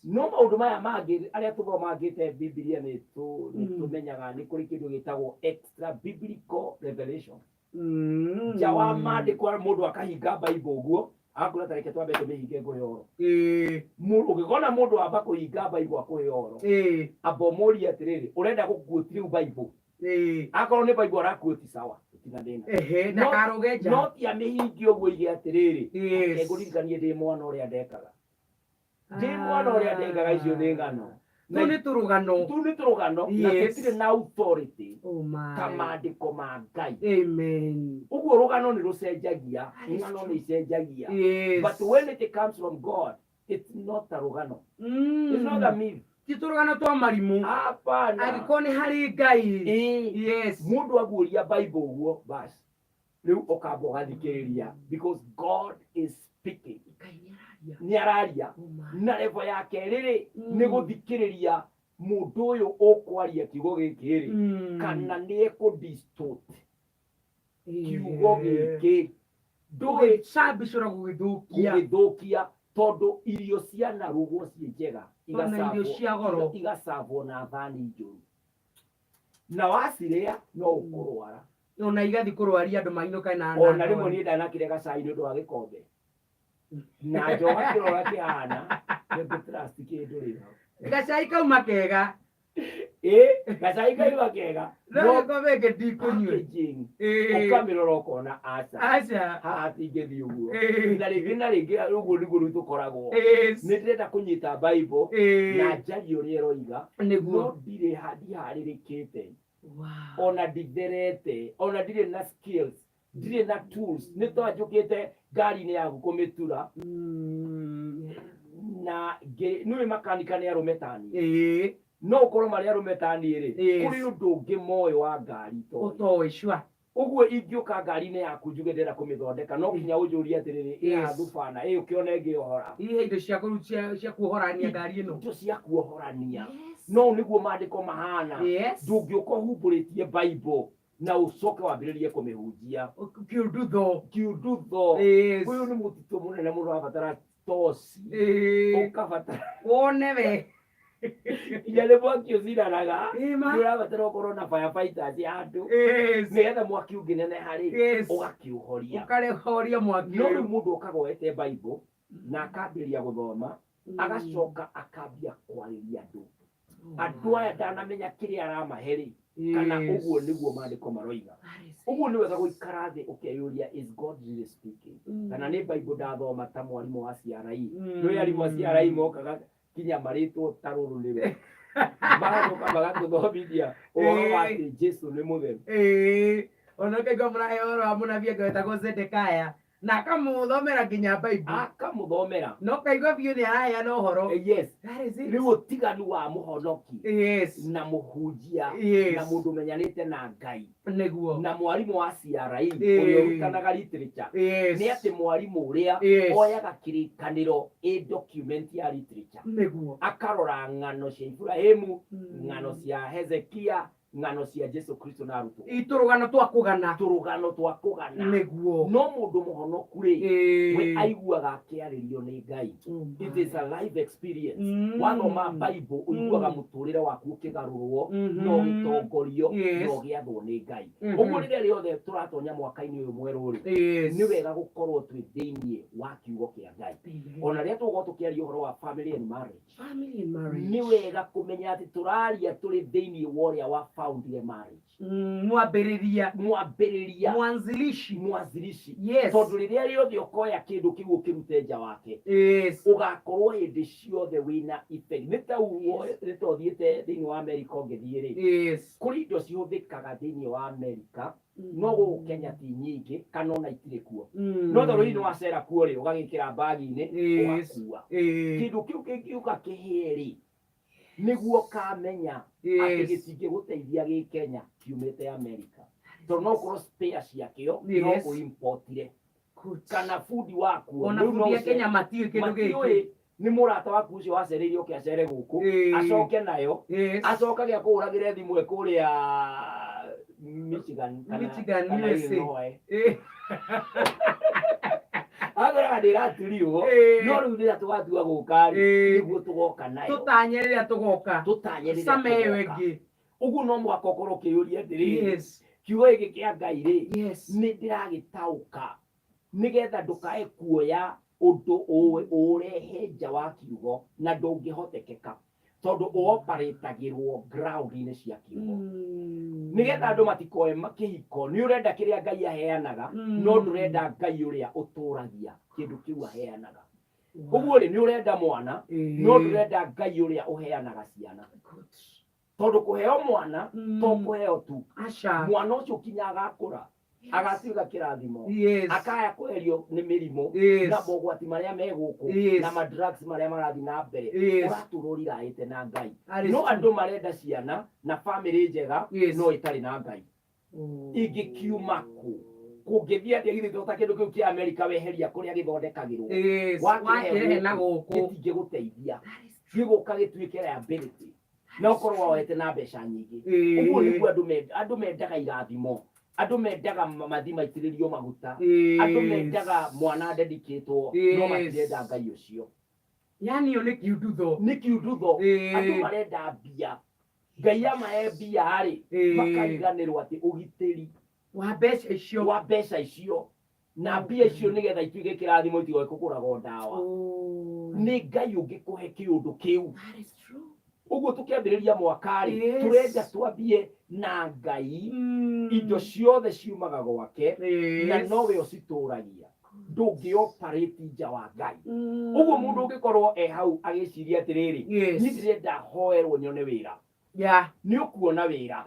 No maũndũ maya mangĩ arĩa tũthomangĩte Bibilia nĩ tũmenyaga nĩ kũrĩ kĩndũ gĩtagwo extra biblical revelation. Nja wa maandĩko mũndũ akahinga Bible ũguo, agakwĩra ta reke twambe tũmĩhinge ngũhe ũhoro. Ũngĩkona mũndũ amba kũhinga Bible akũhe ũhoro, amba ũmũrie atĩrĩrĩ, ũrenda gũkuoti rĩu Bible? Akorwo nĩ Bible arakuoti sawa, gũtirĩ thĩna.
Ndakaruge nja.
No ti amĩhinge ũguo oige atĩrĩrĩ, reke ngũririkanie ndĩ mwana ũrĩa ndekaga. Ndĩ mwana ũrĩa ndekaga, icio nĩ ng'ano.
Tũu nĩ tũrũgano.
Tũu nĩ tũrũgano, na tũtirĩ na authority ta maandĩko ma Ngai.
Amen.
Ũguo rũgano nĩ rũcenjagia, ng'ano nĩ icenjagia. But when it comes from God, it's not a rũgano. It's not a myth.
Ti tũrũgano twa marimũ.
Hapana.
Angĩkorwo nĩ harĩ Ngai.
Mũndũ aguũria Bible ũguo, bas. Rĩu ũkamba ũgathikĩrĩria because God is speaking.
Ngai nĩ araria.
Nĩ araria.
Oh my.
Na level ya kerĩ rĩ, nĩ gũthikĩrĩria Mũndũ ũyũ ũkwaria kiugo gĩkĩ rĩ, kana nĩ ekũ-distort kiugo gĩkĩ, ndũĩ
Gũgĩcambicũra, gũgĩthũkia.
Gũgĩthũkia, tondũ irio cianarugwo ciĩ njega,
Ona irio cia goro.
Igacabwo na thani njũru, na wacirĩa no ũkũrwara.
Ona igathiĩ kũrwaria andũ mainũke na
Ona rĩmwe niĩ ndanakĩrĩa gacai nĩ ũndũ wa gĩkombe na njoga kĩrora kĩhana nĩ trust kĩndũ rĩ hau.
Gacai kauma kega.
Ĩ, gacai kauma kega.
No
no
gĩkombe gĩkĩ ndikũnyue.
Packaging, ũkamĩrora ũkona aca,
Aca.
haha tingĩthiĩ ũguo. Na rĩngĩ na rĩngĩ ũguo nĩguo rĩu tũkoragwo, nĩ ndĩrenda kũnyita Bible na njarie ũrĩa ĩroiga, no ndirĩ ndiharĩrĩkĩte, ona nditherete, ona ndirĩ na skills, ndirĩ na tools, nĩ ta njũkĩte ngari-inĩ yaku kũmĩtura na nĩũĩ makanika nĩ arũme tani, no ũkorwo marĩ arũme tani rĩ, kũrĩ ũndũ ũngĩ moĩ wa ngari toĩ.
Ũtoĩ, sure.
Ũguo ingĩũka ngari-inĩ yaku njuge ndĩrenda kũmĩthondeka, no nginya ũnjũrie atĩrĩrĩ, ĩha thubana ĩ ũkĩone ngĩohora.
Ihe indo cia cia kuohorania ngari ĩno.
Indo cia kuohorania. No nĩguo maandĩko mahana. Ndũngĩũka ũhumbũrĩtie Bible na ũcoke wambĩrĩrie kũmĩhunjia.
Kiundutho.
Kiundutho. Ũyũ nĩ mũtitũ mũnene mũno, ũrabatara toci, ũkabatara
Wone we.
Nginya nĩ mwaki ũcinanaga.
Ĩma.
Nĩ ũrabatara ũkorwo na firefighters ya andũ, nĩgetha mwaki ũngĩneneha rĩ, ũgakĩũhoria.
Ũkarehoria mwaki.
No rĩu mũndũ okaga oete Bible na akambĩrĩria gũthoma, agacoka akambia kwarĩria andũ, andũ aya ndanamenya kĩrĩa aramahe rĩ, kana ũguo nĩguo maandĩko maroiga. Ũguo nĩ wega gũikara thĩ ũkeyũria, is God really speaking, kana nĩ Bible ndathoma ta mwarimũ wa CRE? Nĩ arimũ a CRE mokaga kinya marĩtwo ta rũrũ nĩwe, magacoka magatũthomithia ũhoro wa atĩ Jesu nĩ mũtheru.
Ĩĩ, ona ũkaigua mũrahe ũhoro wa mũnabii angĩ wetagwo Zedekaya na akamũthomera nginya Bible.
Akamũthomera.
Na ũkaigua biũ nĩ araheana ũhoro.
Yes.
That is it.
Rĩu ũtiganu wa mũhonoki na mũhunjia na mũndũ ũmenyanĩte na Ngai na mwarimũ wa CRE ũrĩa ũrutanaga literature nĩ atĩ mwarimũ ũrĩa oyaga kĩrĩkanĩro ĩ document ya literature, akarora ng'ano cia Iburahĩmu, ng'ano cia Hezekia, ng'ano cia Jesu Kristo na arutwo.
Tũrũgano twa kũgana.
Tũrũgano twa kũgana. No mũndũ mũhonoku rĩ, we aiguaga akĩarĩrio nĩ Ngai. It is a life experience. Wathoma Bible, ũiguaga mũtũrĩre waku ũkĩgarũrwo na ũgĩtongorio na ũgĩathwo nĩ Ngai. Ũguo rĩrĩa rĩothe tũratonya mwaka-inĩ ũyũ mwerũ rĩ, nĩ wega gũkorwo twĩ thĩinĩ wa kiugo kĩa Ngai. Ona rĩrĩa tũgũkorwo tũkĩaria ũhoro wa family and marriage,
Family and marriage.
Nĩ wega kũmenya atĩ tũraria tũrĩ thĩinĩ wa ũrĩa wa foundire marriage.
Mwambĩrĩria.
Mwambĩrĩria.
Mwanzilishi.
Mwanzilishi. Tondũ rĩrĩa rĩothe ũkoya kĩndũ kĩu ũkĩrute nja wake, ũgakorwo hĩndĩ ciothe wĩna effect. Nĩ ta nĩ ta ũthiĩte thĩinĩ wa America, ũngĩthiĩ rĩ, kũrĩ indo cihũthĩkaga thĩinĩ wa America, no gũkũ Kenya ti nyingĩ kana ona itirĩ kuo. No tondũ hihi nĩ wacera kuo rĩ, ũgagĩkĩra bagi-inĩ, ũgakua. Kĩndũ kĩu kĩngiũka kĩhĩe rĩ, nĩguo ũkamenya atĩ gĩtingĩgũteithia gĩ Kenya, kiumĩte America, tondũ no ũkorwo spare ciakĩo no ũimportire kana bundi wakuo.
Ona
Rĩu no
bundi ya Kenya matiũĩ kĩndũ gĩkĩ.
Matiũĩ. Nĩ mũrata waku ũcio wacereire oke acere gũkũ, acoke nayo, acokage akũhũragĩre thimũ e kũrĩa Michigan kana
Michigan,
kana
USA.
Illinois, akoraga ndĩraturiwo. No rĩu rĩrĩa tũgatua gũka rĩ, nĩguo tũgoka nayo.
Tũtanye rĩrĩa tũgoka.
Tũtanye rĩrĩa
Came ĩyo
tũgoka.
ĩngĩ.
Ũguo no mũhaka ũkorwo ũkĩyũria atĩrĩrĩ, kiugo gĩkĩ kĩa Ngai rĩ, nĩ ndĩragĩtaũka? Nĩgetha ndũkae kuoya ũndũ ũrehe nja wa kiugo, na ndũngĩhotekeka tondũ ũoparetagĩrwo ground-inĩ cia kiugo. Nĩgetha andũ matikoe kĩhiko, nĩ ũrenda kĩrĩa Ngai aheanaga, no ndũrenda Ngai ũrĩa ũtũragia kĩndũ kĩu aheanaga. Ũguo rĩ, nĩ ũrenda mwana, no ndũrenda Ngai ũrĩa ũheanaga ciana, tondũ kũheo mwana to kũheo tu.
Aca.
Mwana ũcio kinya agakũra agatuĩka kĩrathimo, akaya kweherio nĩ mĩrimũ na mogwati marĩa me gũkũ na madrugs marĩa marathiĩ na mbere, ũratũra ũriraĩte na Ngai.
That is
No
true.
andũ marenda ciana na famĩlĩ njega, no ĩtarĩ na Ngai. Ingĩkiuma kũ? Kũngĩthiĩ atĩa? Githĩ to ta kĩndũ kĩu kĩa Amerika weheria kũrĩa gĩthondekagĩrwo, wakĩrehe
Wakĩrehe na gũkũ.
Gĩtingĩgũteithia, gĩgũka gĩtuĩke liability. Na ũkorwo woete na mbeca nyingĩ. Ũguo nĩguo andũ mendaga irathimo, andũ mendaga mathi maitĩrĩrio maguta, andũ mendaga mwana dedicatwo, no matirenda Ngai ũcio.
Yani ĩyo nĩ kiundutho.
Nĩ kiundutho. Andũ marenda mbia, Ngai amahe mbia rĩ, makariganĩrwo atĩ ũgitĩri
wa mbeca icio,
wa mbeca icio na mbia icio nĩgetha ituĩke kĩrathimo itigoe kũgũragwo ndawa. Nĩ Ngai ũngĩkũhe kĩũndũ kĩu.
That is true.
Ũguo tũkĩambĩrĩria mwaka rĩ, tũrenda twambie na Ngai. Indo ciothe ciumaga gwake na nowe ũcitũragia, ndũngĩ operate nja wa Ngai. Ũguo mũndũ ũngĩkorwo e hau agĩciria atĩrĩrĩ, niĩ ndĩrenda hoerwo nyone wĩra, nĩ ũkuona wĩra,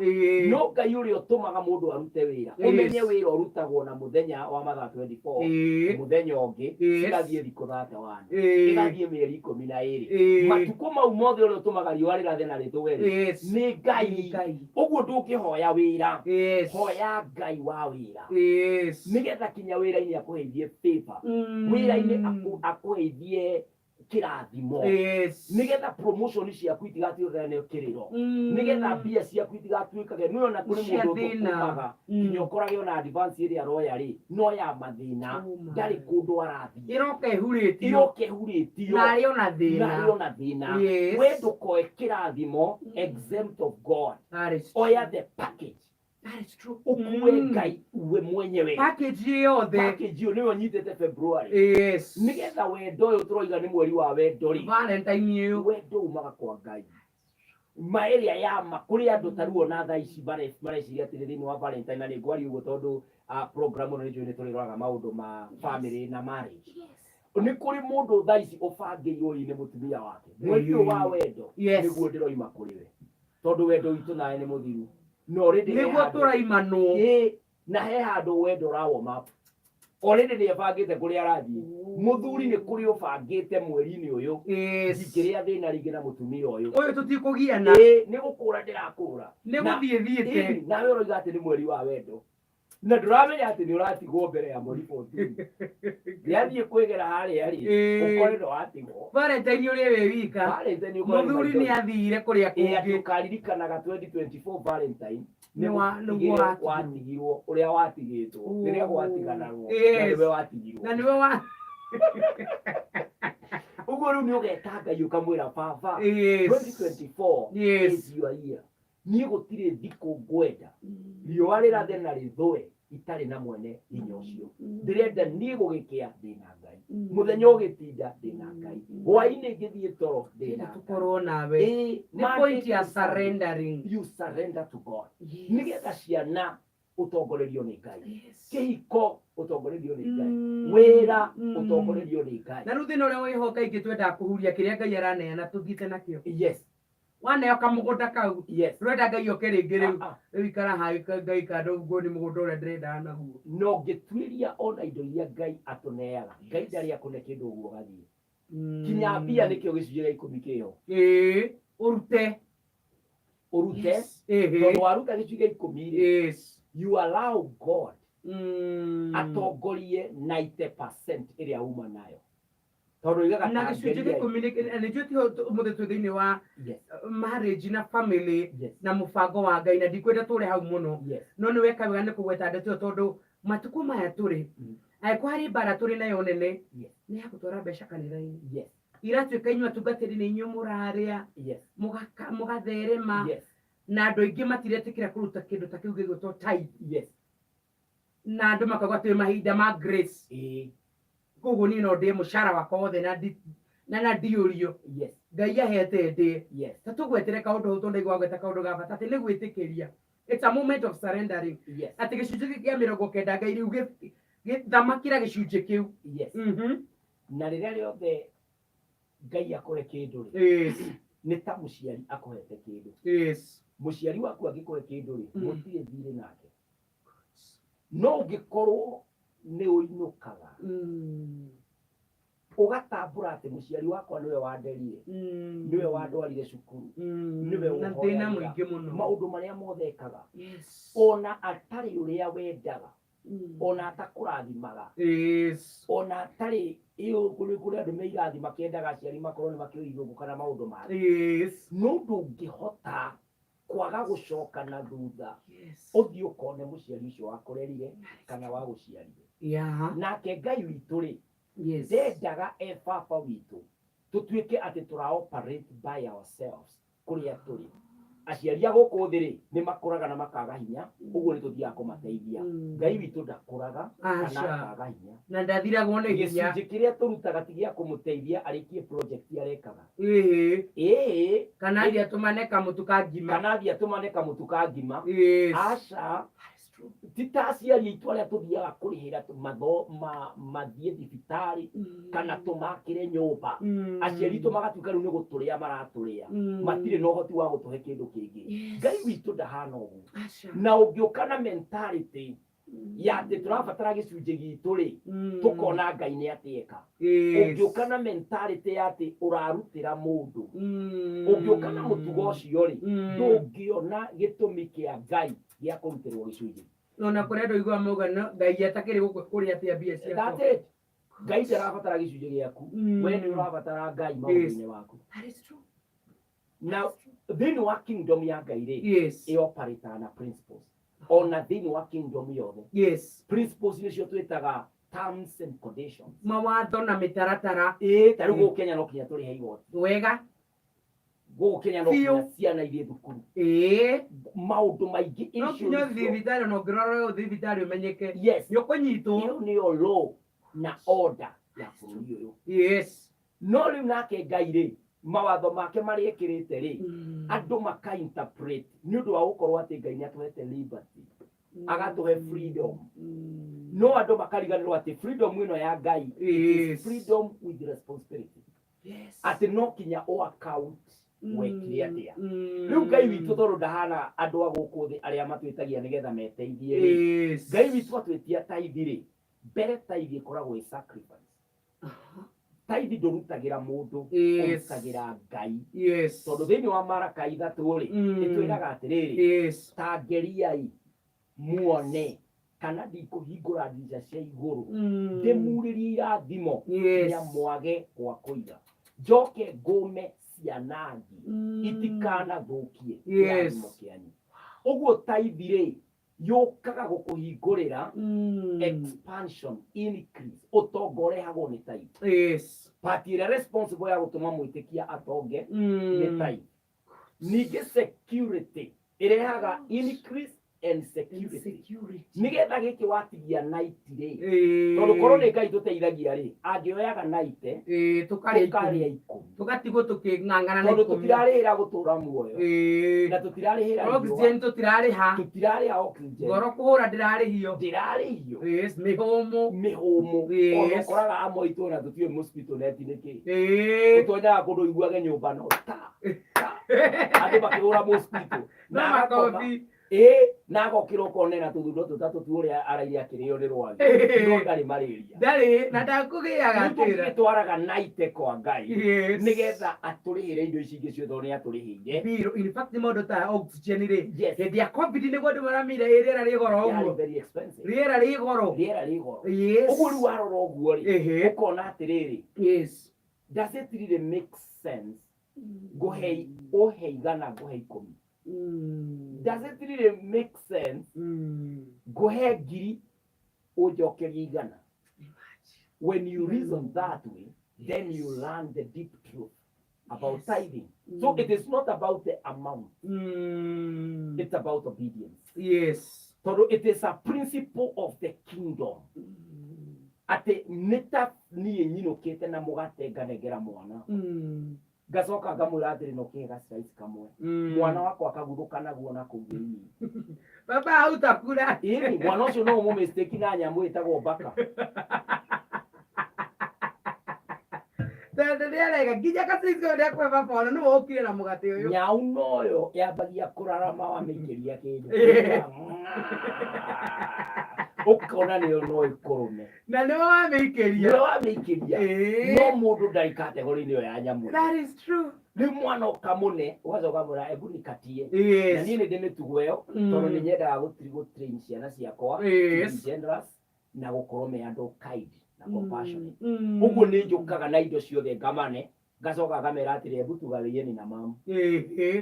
no Ngai ũrĩa ũtũmaga mũndũ arute wĩra, ũmenye wĩra ũrutagwo na mũthenya wa mathaa 24, mũthenya ũngĩ cigathiĩ thikũ 31, ĩgathiĩ mĩeri 12, matukũ mau mothe ũrĩa ũtũmaga riũa rĩrathe na rĩthũe rĩ, nĩ Ngai.
Ngai.
Ũguo ndũngĩhoya wĩra, hoya Ngai wa wĩra, nĩgetha kinya wĩra-inĩ akũheithie favor, wĩra-inĩ akũheithie kĩrathimo, nĩgetha promotion ciaku itigatuĩkage nĩ kĩrĩro, nĩgetha mbia ciaku itigatuĩkage nĩ ona kũrĩ
Cia
mũndũ
thĩna.
ũthũkũmaga nginya ũkorage ona advance ĩrĩa aroya rĩ, no ya mathĩna, ndarĩ kũndũ arathiĩ.
Ĩroka ĩhurĩtio.
Ĩroka ĩhurĩtio.
Na arĩ ona thĩna.
Na arĩ ona thĩna. We ndũkoe kĩrathimo exempt of God.
That is true.
Oya the package.
That is true.
Ũkue Ngai we mwenyewe.
Package yothe.
Package ĩyo nĩyo nyitĩte February. Nĩgetha wendo ũyũ tũroiga nĩ mweri wa wendo rĩ,
Valentine ĩyo.
Wendo umaga kwa Ngai. Ma ĩrĩa ya ma kũrĩ andũ ta rĩu ona thaa ici mareciria atĩrĩ thĩinĩ wa Valentine, na nĩ ngwaria ũguo tondũ program ĩno nĩ njũĩ nĩ tũrĩroraga maũndũ ma family na marriage. Nĩ kũrĩ mũndũ thaa ici ũbangĩirwo hihi nĩ mũtumia wake, mweri ũyũ wa wendo nĩguo ndĩroima kũrĩ we, tondũ wendo witũ nawe nĩ mũthiru, na already he
Nĩguo
handũ-
tũraimanwo.
Ĩĩ, na he handũ wendo ũrawoma already nĩ ebangĩte kũrĩa arathiĩ. Mũthuri nĩ kũrĩ ũbangĩte mweri-inĩ ũyũ, ndingĩrĩa thĩna rĩngĩ na mũtumia ũyũ.
Ũyũ tũtikũgiana.
Ĩĩ, nĩ gũkũra ndĩrakũra.
Nĩ gũthiĩ thiĩte.
Ĩĩ, nawe ũroiga atĩ nĩ mweri wa wendo na ndũramenya atĩ nĩ ũratigwo mbere ya mweri 14 rĩathiĩ kwĩgera harĩa rĩ, ũkore ndũratigwo.
Valentine ũrĩa wĩ wika.
Valentine ũkore
Mũthuri nĩ athire kũrĩa
Ĩĩ, atĩ
kũngĩ.
ũkaririkanaga 2024 Valentine
Nĩ nĩguo
nĩguo
watigirwo.
Watigirwo ũrĩa watigĩtwo rĩrĩa gwatiganagwo, na nĩwe watigirwo.
Na nĩwe wa
Ũguo rĩu nĩ ũgeta Ngai ũkamwĩra, baba, 2024 is your year. Niĩ gũtirĩ thikũ ngwenda riũa rĩrathe na rĩthũe itarĩ na mwene hinya ũcio. Ndĩrenda niĩ gũgĩkĩa ndĩna Ngai, mũthenya ũgĩtinda ndĩna Ngai, hwainĩ ngĩthiĩ toro ndĩna
Ndĩrenda
Ngai.
tũkorwo nawe.
Ĩĩ,
Nĩ
Monday
point ya
to Sunday,
surrendering.
you surrender to God, nĩgetha ciana ũtongorerio nĩ Ngai, kĩhiko ũtongorerio nĩ Ngai, wĩra ũtongorerio nĩ Ngai.
Na rĩu thĩna ũrĩa wĩho kaingĩ twendaga kũhuria kĩrĩa Ngai araneana tũthiĩte nakĩo. Waneo kamũgũnda kau, rwenda Ngai oke rĩngĩ rĩu.
Ah, ah.
Rĩu ikara haha Ngai kando ũguo nĩ mũgũnda ũrĩa ndĩrendaga naguo.
Na ũngĩtuĩria ona indo iria Ngai atũneaga, Ngai ndarĩ akũne kĩndũ ũguo ũgathiĩ. Kinya mbia nĩkĩo gĩcunjĩ gĩa ikũmi kĩho.
Ĩĩ, ũrute.
Ũrute.
Yes.
Tondũ waruta gĩcunjĩ gĩa ikũmi rĩ, you allow God atongorie 90% ĩrĩa uma nayo, tondũ oigaga
Na
ta
gĩcunjĩ gĩa
ngeria.
ikũmi nĩ njũĩ tiho ũmũthĩ twĩ thĩinĩ wa marriage na family na mũbango wa Ngai, na ndikwenda tũre hau mũno, no nĩ weka wega nĩ kũgweta ndeto ĩyo, tondũ matukũ maya tũrĩ, angĩkorwo harĩ mbara tũrĩ nayo nene, nĩ ya gũtwara mbeca kanitha-inĩ. Iratuĩka inyuĩ atungatĩri nĩ inyuĩ mũrarĩa, mũgatherema, na andũ aingĩ matiretĩkĩra kũruta kĩndũ ta kĩu gĩgwĩtwo tithe. Na andũ makauga twĩ mahinda ma grace, koguo niĩ no ndĩe mũcara wakwa wothe na ndiũrio. Ngai ahete ndĩe. Ta tũgwetere kaũndũ hau, tondũ ndaigua gweta kaũndũ ga bata atĩ nĩ gwĩtĩkĩria. It's a moment of surrendering, atĩ gĩcunjĩ gĩkĩ kĩa 90, Ngai rĩu gĩthamakĩra gĩcunjĩ kĩu.
Na rĩrĩa rĩothe Ngai akũhe kĩndũ rĩ, nĩ ta mũciari akũhete kĩndũ. Mũciari waku angĩkũhe kĩndũ rĩ, mũtirĩ thirĩ nake, no ũngĩkorwo nĩ ũinũkaga ũgatambũra atĩ mũciari wakwa nĩwe wanderire, nĩwe wandwarire cukuru, nĩwe
Na thĩna
ũhoyagĩra.
Mũingĩ mũno.
Maũndũ marĩa mothe ekaga, ona atarĩ ũrĩa wendaga, ona atakũrathimaga, ona atarĩ Ĩyo kũrĩ andũ me irathi makĩendaga aciari makorwo nĩ makĩũĩ ithũngũ kana maũndũ mangĩ. No ndũngĩhota kwaga gũcoka na thutha ũthiĩ ũkone mũciari ũcio wakũrerire kana wagũciarire. Nake Ngai witũ rĩ, ndendaga e baba witũ tũtuĩke atĩ tũra operate by ourselves kũrĩa tũrĩ. Aciari a gũkũ thĩ rĩ, nĩ makũraga na makaga hinya, ũguo nĩ tũthiaga kũmateithia. Ngai witũ ndakũraga kana akaga hinya.
Na ndathiragwo nĩ hinya.
Gĩcunjĩ kĩrĩa tũrutaga ti gĩa kũmũteithia arĩkie project arekaga. Ĩĩ.
Kana athiĩ atũmane kamũtu ka ngima.
Kana athiĩ atũmane kamũtu ka ngima. Aca. Ti ta aciari aitũ arĩa tũthiaga kũrĩhĩra mathiĩ thibitarĩ kana tũmakĩre nyũmba. Aciari aitũ magatuĩka rĩu nĩ gũtũrĩa maratũrĩa. Matirĩ na ũhoti wa gũtũhe kĩndũ kĩngĩ. Ngai witũ ndahana ũguo. Na ũngĩũka na mentality ya atĩ tũrabatara gĩcunjĩ gitũ rĩ, tũkona Ngai nĩ atĩeka. Ũngĩũka na mentality ya atĩ ũrarutĩra mũndũ, ũngĩũka na mũtugo ũcio rĩ, ndũngĩona gĩtũmi kĩa Ngai gĩa kũrutĩrwo gĩcunjĩ.
Ona kũrĩ andũ aiguaga mauga no Ngai atakĩrĩ gũkũ kũrĩ atĩa mbia ciakwa.
That's it. Ngai ndarabatara gĩcunjĩ gĩaku, we nĩ ũrabatara Ngai maũndũ-inĩ maku.
That is true.
Na thĩinĩ wa kingdom ya Ngai rĩ, ĩoparĩtaga na principles. Ona thĩinĩ wa kingdom yothe. Principles nĩcio twĩtaga terms and conditions.
Mawatho na mĩtaratara.
Ĩĩ, ta rĩu gũkũ Kenya no kinya tũrĩhe igoti.
Wega.
Gũkũ Kenya no kinya ciana ithiĩ thukuru. Maũndũ maingĩ
No kinya ũthiĩ thibitarĩ, ona ũngĩrwara ũthiĩ thibitarĩ ũmenyeke. Nĩ ũkũnyitwo.
Ĩyo nĩyo law na order ya bũrũri ũyũ. No rĩu nake Ngai rĩ, mawatho make marĩa ekĩrĩte rĩ, andũ maka interpret nĩ ũndũ wa gũkorwo atĩ Ngai nĩ atũhete liberty, agatũhe freedom. No andũ makariganĩrwo atĩ freedom ĩno ya Ngai, it is freedom with responsibility. Atĩ no kinya o account wekire atĩa. Rĩu Ngai witũ tondũ ndahana andũ a gũkũ thĩ arĩa matwĩtagia nĩgetha meteithie rĩ, Ngai witũ atwĩtia tithe rĩ, mbere tithe ĩkoragwo ĩ sacrifice. Tithe ndũrutagĩra mũndũ, ũrutagĩra Ngai. Tondũ thĩinĩ wa Maraka 3 rĩ, ĩtwĩraga atĩrĩrĩ, ta ngeriai muone kana ndikũhingũra ndirica cia igũrũ, ndĩmurĩrie irathimo nginya mwage gwa kũiga, njoke ngũme cianangi itikanathũkie kĩrathimo kĩanyu. Ũguo tithe rĩ, yũkaga gũkũhingũrĩra expansion, increase, ũtonga ũrehagwo nĩ tithe. Part ĩrĩa responsible ya gũtũma mwĩtĩkia atonge nĩ tithe. Ningĩ security ĩrehaga increase and security. Nĩgetha gĩkĩ watigia night rĩ, tondũ korwo nĩ Ngai tũteithagia rĩ, angĩoyaga night, tũkarĩa ikũmi.
Tũgatigwo tũkĩng'ang'ana na
Tondũ
ikũmi.
tũtirarĩhĩra gũtũra muoyo. Na tũtirarĩhĩra riũa.
Oxygen tũtirarĩha.
Tũtirarĩha oxygen.
Ngoro kũhũra ndĩrarĩhio.
Ndĩrarĩhio.
Yes, mĩhũmũ.
Mĩhũmũ. Ona ũkoraga amwe aitũ ona tũtiũĩ mosquito net nĩ kĩ. Ũtonyaga kũndũ ũiguage nyũmba no ta, ta. Andũ makĩhũra mosquito.
No
Na agakoma.
makobi.
Na agokĩra ũkona ena tũthundo tũtatũ tu ũrĩa araire akĩrĩo nĩ rwagĩ. No ndarĩ malaria.
Ndarĩ, na ndakũgĩaga
Rĩu
atĩra.
tũngĩtwaraga naite kwa Ngai, nĩgetha atũrĩhĩre indo ici ingĩ ciothe nĩ atũrĩhĩire.
Biũ, in fact maũndũ ta oxygen rĩ, hĩndĩ ya COVID nĩguo andũ maramire ĩ rĩera rĩ goro
Yarĩ
ũguo.
very expensive.
Rĩera rĩ goro.
Rĩera rĩ goro. Ũguo rĩu warora ũguo rĩ, ũkona atĩrĩrĩ, does it really make sense ngũhe ũhe igana ngũhe ikũmi? Does it really make sense ngũhe ngiri ũnjokerie igana? When you reason that way, then you learn the deep truth about tithing. So it is not about the amount. It's about obedience. Tondũ it is a principle of the kingdom. Atĩ nĩ ta niĩ nyinũkĩte na mũgate nganengera mwana. Ngacoka ngamwĩra atĩrĩ, no kĩhe ga slice kamwe. Mwana wakwa akaguthũka naguo na kũu thĩinĩ.
Baba hautakula.
Ĩni, mwana ũcio no ũmũ mistake na nyamũ ĩtagwo mbaka.
Tondũ nĩarega nginya ka slice kamwe ndekũhe baba ona nĩwe ũkire na mũgate ũyũ.
Nyau noyo yambagia kũrarama wamĩikĩria kĩndũ. Ũkona nĩyo no ĩkũrũme.
Na nĩwe wamĩikĩria.
Nĩwe wamĩikĩria. No mũndũ ndarĩ category-inĩ ĩyo ya nyamũ.
That is true.
Rĩu mwana ũkamũne, ũgacoka ũkamwĩra, ebu nikatie. Na niĩ nĩ ndĩ mĩtugo ĩyo, tondũ nĩ nyendaga gũ train ciana ciakwa to be generous na gũkorwo me andũ kind. Na compassionate. Ũguo nĩ njũkaga na indo ciothe ngamane, ngacoka ngamera atĩrĩ, "Hebu tugawieni na mamu,"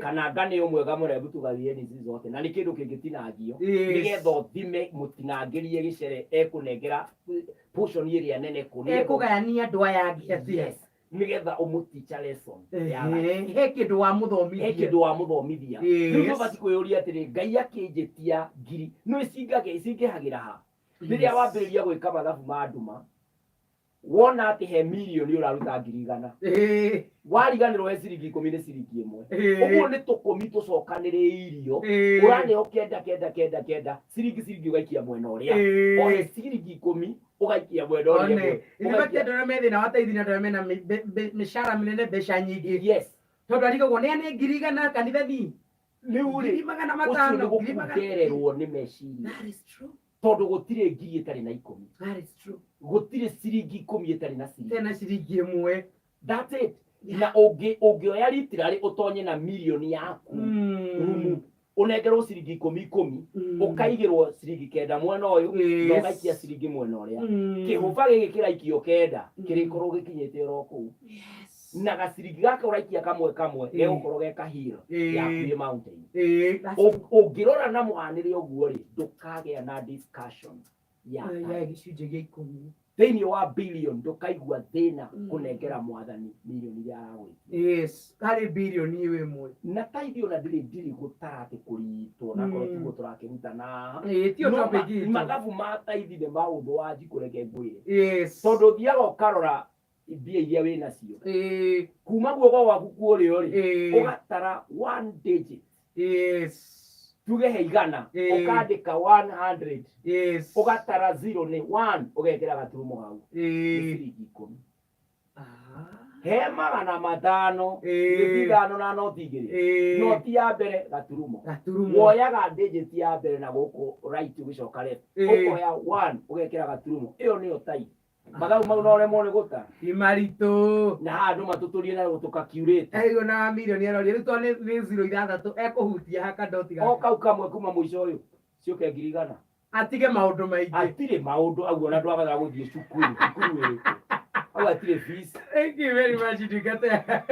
kana ngane ũmwe ngamũra, "Hebu tugawieni ici zote," na nĩ kĩndũ kĩngĩtinangio nĩgetha ũthime mũtinangĩrie gĩcere ekũnengera portion ĩrĩa nene kũ nĩgetha
Ekũgayania andũ aya angĩ atĩa?
Yes, nĩgetha ũmũticha lesson ya life.
He kĩndũ
He
wamũthomithia.
Kĩndũ wamũthomithia. Rĩu tũbatiĩ kwĩyũria atĩrĩ, Ngai akĩnjĩtia ngiri no icingage icingĩhagĩra ha? Rĩrĩa wambĩrĩria gwĩka mathabu ma nduma, wona atĩ he mirioni ũraruta 100,000, wariganĩrwo he ciringi 10 nĩ ciringi 1. Ũguo nĩ tũkũmi tũcokanĩrĩirio, ũraneo kenda kenda kenda kenda, ciringi ciringi ũgaikia mwena ũrĩa, o he ciringi 10 ũgaikia mwena ũrĩa
One,
ĩmwe,
ithuĩ andũ arĩa me thĩna wa taithi na andũ arĩa mena mĩcara mĩnene, mbeca nyingĩ, tondũ arigagwo nĩ ane 100,000 kanitha ni
Rĩu rĩ,
ngiri magana
ũcio nĩ
matano ngiri magana
gũkundererwo nĩ meciria.
That is true.
Tondũ gũtirĩ ngiri ĩtarĩ na 10.
That is true.
Gũtirĩ ciringi 10 ĩtarĩ na ciringi.
Tena ciringi 1.
That's it. Na ũngĩoya literally ũtonye na mirioni yaku rumu, ũnengerwo ciringi ikũmi ikũmi, ũkaigĩrwo ciringi 9 mwena ũyũ na ũgaikia ciringi mwena ũrĩa, kĩhũba gĩkĩ kĩraikio kenda kĩrĩkorwo gĩkinyĩte oro kũu, na gaciringi gaka ũraikia kamwe kamwe gegũkorwo ge kahira yaku ĩ mountain. Ũngĩrora na mũhanĩre ũguo rĩ, ndũkagĩa na discussion ya
ya gĩcunjĩ gĩa ikũmi.
Thĩinĩ wa billion ndũkaigua thĩna kũnengera Mwathani mirioni iria aragwĩtia.
Yes, harĩ birioni ĩyo ĩmwe.
Na taithi ona ndĩrĩ gũtara atĩ kũritwo na korwo tiguo tũrakĩrutana.
Ĩĩ, tiyo
No
topic itũ.
Mathabu ma taithi nĩ maũndũ wa njikũ, reke ngwĩre, tondũ ũthiaga ũkarora mbia iria wĩ nacio kuma guoko gwaku kuũrĩo rĩ, ũgatara one digit. Tuge he 100, ũkandĩka 100, ũgatara zero nĩ one, ũgekĩra gaturumo hau, nĩ ciringi 10. He 500, nĩ ithano na noti igĩrĩ, noti ya mbere gaturumo.
Gaturumo.
Woyaga digit ya mbere na gũkũ right, ũgĩcoka left, ũkoya one, ũgekĩra gaturumo. Ĩyo nĩyo tai mathabu mau no ũremwo nĩ gũtara.
Ti maritũ.
Na haha andũ matũtũrie na tũkakiurĩte.
Aigua na mirioni aroria rĩu tondũ nĩ zero ithathatũ ekũhutia hakandoti
O
gaka.
Kau kamwe kuma mũico ũyũ ciũke 100,000.
Atige maũndũ maingĩ.
Hatirĩ maũndũ au, ona ndwabatara gũthiĩ cukuru, cukuru ĩrĩkũ au hatirĩ fees.
Thank you very much, ndungata.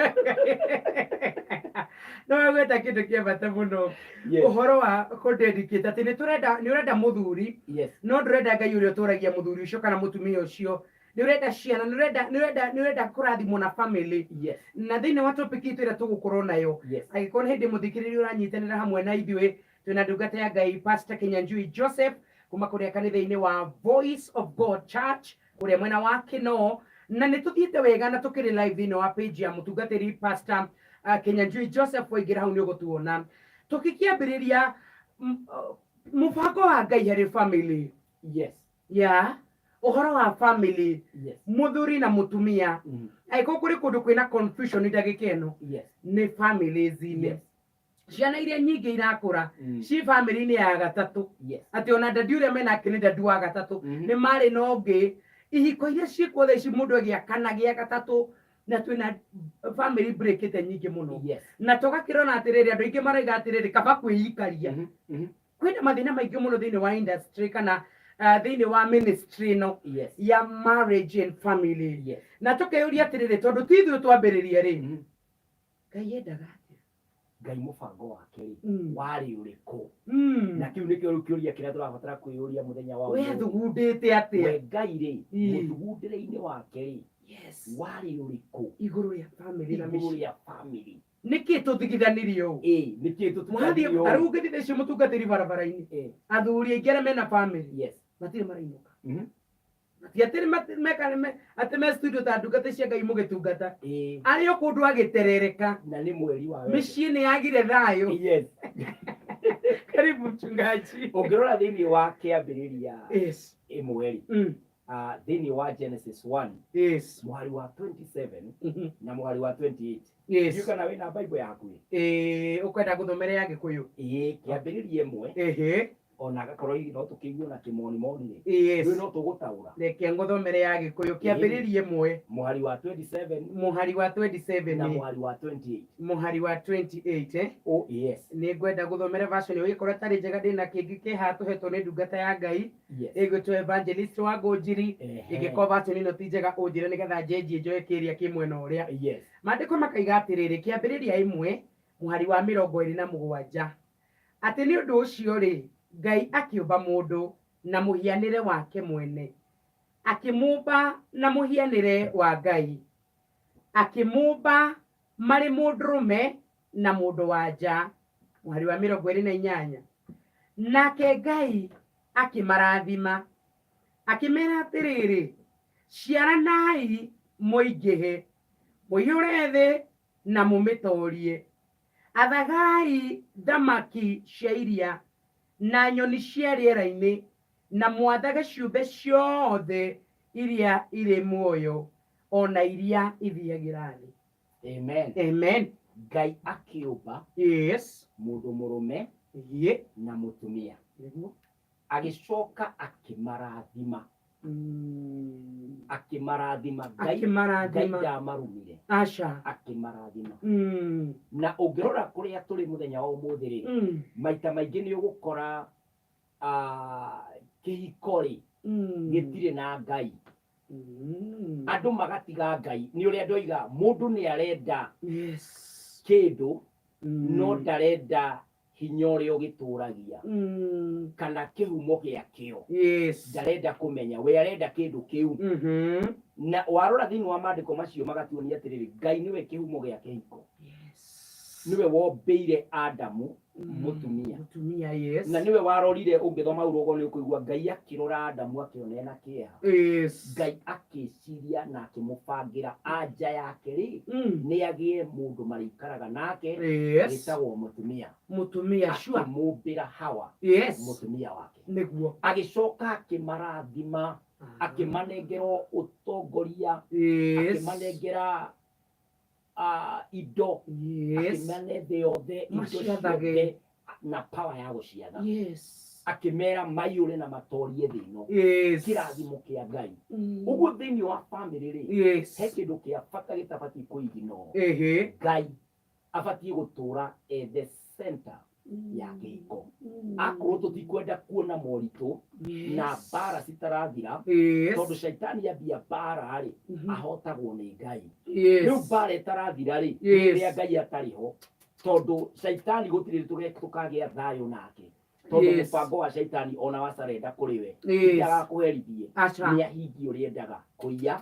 No wegweta kĩndũ kĩa bata mũno. Ũhoro wa kũ-dedicate atĩ nĩ tũrenda, nĩ ũrenda mũthuri, no ndũrenda Ngai ũrĩa ũtũragia mũthuri ũcio kana mũtumia ũcio. Nĩ ũrenda ciana, nĩ ũrenda kũrathimwo na family. Na thĩinĩ wa topic itũ ĩrĩa tũgũkorwo nayo, angĩkorwo nĩ hĩndĩ mũthikĩrĩria ũranyitanĩra hamwe na ithuĩ, twĩna ndungata ya Ngai Pastor Kinyanjui Joseph kuma kũrĩa kanitha-inĩ wa Voice of God Church kũrĩa mwena wa Kinoo, na nĩ tũthiĩte wega na tũkĩrĩ live thĩinĩ wa page ya mũtungatĩri Pastor Kinyanjui Joseph. Waingĩra hau nĩ ũgũtuona tũkĩkĩambĩrĩria mũbango wa Ngai harĩ family. Ya ũhoro wa family, mũthuri na mũtumia, angĩkorwo kũrĩ kũndũ kwĩna confusion ndagĩka ĩno, nĩ families-inĩ. Ciana iria nyingĩ irakũra ci family-inĩ ya gatatũ, atĩ ona dadi ũrĩa menake nĩ dadi wa gatatũ. Nĩ marĩ na ũngĩ, ihiko iria ciĩkuo thaa ici, mũndũ agĩa kana gĩa gatatũ, na twĩna family breakĩte nyingĩ mũno. Na tũgakĩrona atĩrĩrĩ, andũ aingĩ maraiga atĩrĩrĩ, kaba kwĩikaria. Kwĩna mathĩna maingĩ mũno thĩinĩ wa industry kana thĩinĩ wa ministry ĩno ya marriage and family. Na tũkeyũria atĩrĩrĩ, tondũ ti ithuĩ twambĩrĩria rĩ, Ngai endaga atĩa?
Ngai mũbango wake rĩ, warĩ ũrĩkũ? Na kĩu nĩkĩo rĩu kĩũria kĩrĩa tũrabatara kwĩyũria mũthenya wa
we
ũmũthĩ.
Athugundĩte atĩa?
We Ngai rĩ, mũthugundĩre-inĩ wake rĩ, warĩ ũrĩkũ
igũrũ rĩa family na
igũrũ
mĩciĩ?
Rĩa family.
Nĩkĩ tũthigithanirie ũũ?
Ĩ nĩkĩ
Mwathiĩ
tũtukanire ũũ?
tarĩu ũngĩthiĩ thaa icio mũtungatĩri barabara-inĩ, athuri aingĩ arĩa mena family matirĩ marainũka. Ti atĩ atĩ me studio ta ndungata cia Ngai mũgĩtungata, arĩ o kũndũ agĩterereka.
Na nĩ mweri wa wendo.
Mĩciĩ nĩ yagire thayũ. Karibu, mchungaji.
Ũngĩrora thĩinĩ wa kĩambĩrĩria ĩmwe rĩ, thĩinĩ wa Genesis 1, mũhari wa 27 na mũhari wa 28. Ndiũĩ kana wĩna Bible yaku ĩ.
Ĩĩ, ũkwenda gũthomera ya Gĩkũyũ?
Ĩĩ, kĩambĩrĩria ĩmwe. Ona agakorwo hihi no tũkĩigue na kĩmonimoni rĩ,
Yes.
rĩu no tũgũtaũra.
Reke ngũthomere ya Gĩkũyũ, Kĩambĩrĩria 1,
mũhari wa 27
mũhari wa
na
27,
mũhari wa 28.
Mũhari wa 28, eh?
Oh yes.
Nĩ ngwenda gũthomera version ĩyo ĩgĩkorwo ĩtarĩ njega, ndĩna kĩngĩ kĩha tũhetwo nĩ ndungata ya Ngai ĩgwĩtwo Evangelist wa Ngũnjiri. Ĩngĩkorwo version ĩno ti njega, ũnjĩre nĩgetha njenjie njoe kĩrĩa kĩ mwena ũrĩa. Maandĩko makaiga atĩrĩrĩ, Kĩambĩrĩria 1 mũhari wa 27, atĩ nĩ ũndũ ũcio rĩ, Ngai akĩũmba mũndũ na mũhianĩre wake mwene, akĩmũmba na mũhianĩre wa Ngai, akĩmũmba marĩ mũndũrũme na mũndũ wa nja. Mũhari wa 28, nake Ngai akĩmarathima, akĩmera atĩrĩrĩ, ciaranai mũingĩhe, mũiyũre thĩ na mũmĩtorie, athagai thamaki cia iria na nyoni cia rĩera-inĩ, na mwathage ciũmbe ciothe iria irĩ muoyo ona iria ithiagĩra thĩ.
Amen.
Amen.
Ngai akĩũmba mũndũ mũrũme na mũtumia, agĩcoka akĩmarathima. Akĩmarathima. Ngai, Ngai
Akĩmarathima.
ndamarumire.
Aca.
Akĩmarathima. Na ũngĩrora kũrĩa tũrĩ mũthenya wa ũmũthĩ rĩ, maita maingĩ nĩ ũgũkora kĩhiko rĩ, gĩtirĩ na Ngai. Andũ magatiga Ngai. Nĩ ũrĩa ndoiga, mũndũ nĩ arenda kĩndũ, no ndarenda hinya ũrĩa ũgĩtũragia kana kĩhumo gĩakĩo. Ndarenda kũmenya, we arenda kĩndũ kĩu. Na warora thĩinĩ wa maandĩko macio magatuonia atĩrĩrĩ, Ngai nĩwe kĩhumo gĩa kĩhiko. Nĩwe wombĩire Adamu mũtumia.
Mũtumia, yes.
Na nĩwe warorire, ũngĩthoma hau rũgongo nĩ ũkũigua Ngai akĩrora Adamu akĩona ena kĩeha. Ngai akĩciria na akĩmũbangĩra anja yake rĩ, nĩ agĩe mũndũ marĩikaraga nake, wĩtagwo mũtumia.
Mũtumia, sure.
Akĩmũmbĩra Hawa, mũtumia wake. Agĩcoka akĩmarathima, akĩmanengera ũtongoria, akĩmanengera indo, akĩmane thĩ yothe indo
Maciathage.
ciothe na power ya gũciatha. Akĩmera maiyũre na matorie thĩ ĩno. Kĩrathimo kĩa Ngai. Ũguo thĩinĩ wa family rĩ, he kĩndũ kĩa bata gĩtabatiĩ kũiginwo. Ngai abatiĩ gũtũra e the center ya kĩhiko. Akorwo tũtikwenda kuona moritũ na mbara citarathira, tondũ caitani ambia mbara rĩ, ahotagwo nĩ Ngai. Rĩu mbara ĩtarathira rĩ, rĩrĩa Ngai atarĩ ho, tondũ caitani gũtirĩ tũkagĩa thayũ nake, tondũ mũbango wa caitani ona wa sarenda kũrĩ we, ndagakũherithie,
Aca.
nĩ ahingie ũrĩa endaga, kũiya,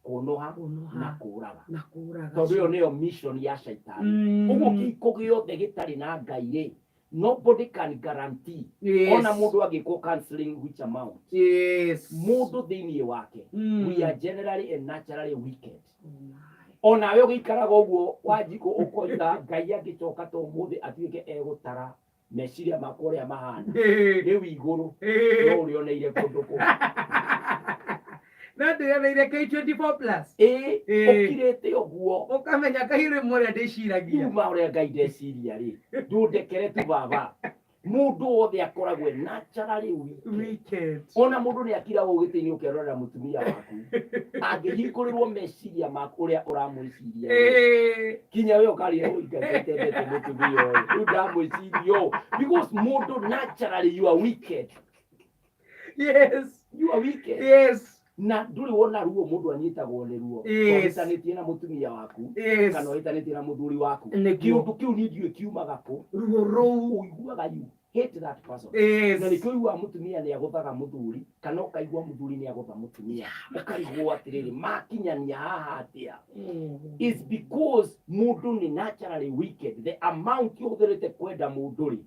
kũnoha
Kũnoha.
na kũraga.
Na kũraga.
Tondũ ĩyo nĩyo mission ya caitani. Ũguo kĩhiko gĩothe gĩtarĩ na Ngai rĩ, nobody can guarantee. Ona mũndũ angĩkwo counseling which amount, mũndũ thĩinĩ wake, we are generally and naturally wicked.
Oh my.
Onawe ũgĩikaraga ũguo Wanjikũ, ũkoiga Ngai angĩcoka ta ũmũthĩ atuĩke egũtara meciria makwa ũrĩa mahana, rĩu igũrũ no ũrĩoneire kũndũ kũu.
No ndĩyoneire K24 plus.
Ĩ. Ũkirĩte ũguo.
Ũkamenya Ngai rĩmwe ũrĩa ndĩciragia.
Uma ũrĩa Ngai ndeciria rĩ, ndũndekere tu baba. Mũndũ wothe akoragwo e naturally wicked.
Wicked.
Ona mũndũ nĩ akira ũũ gĩtĩ-inĩ ũkerorera mũtumia waku, angĩhingũrĩrwo meciria maku ũrĩa ũramwĩciria rĩ, kinya we ũkaria, "Ũi, Ngai ndendete mũtumia ũyũ, rĩu ndamwĩciria ũũ," because mũndũ naturally you are wicked. You are wicked. Na ndũrĩ wona ruo, mũndũ anyitagwo nĩ ruo, ũhĩtanĩtie na mũtumia waku kana ũhĩtanĩtie na mũthuri waku. Kĩũndũ kĩu niĩ ndiũĩ kiumaga kũ.
Ruo rũu.
Ũiguaga you hate that person. Na nĩkĩo ũiguaga mũtumia nĩ agũthaga mũthuri, kana ũkaigua mũthuri nĩ agũtha mũtumia, ũkarigwo atĩrĩrĩ, makinyania haha atĩa? Is because mũndũ nĩ naturally wicked. The amount ũhũthĩrĩte kwenda mũndũ rĩ,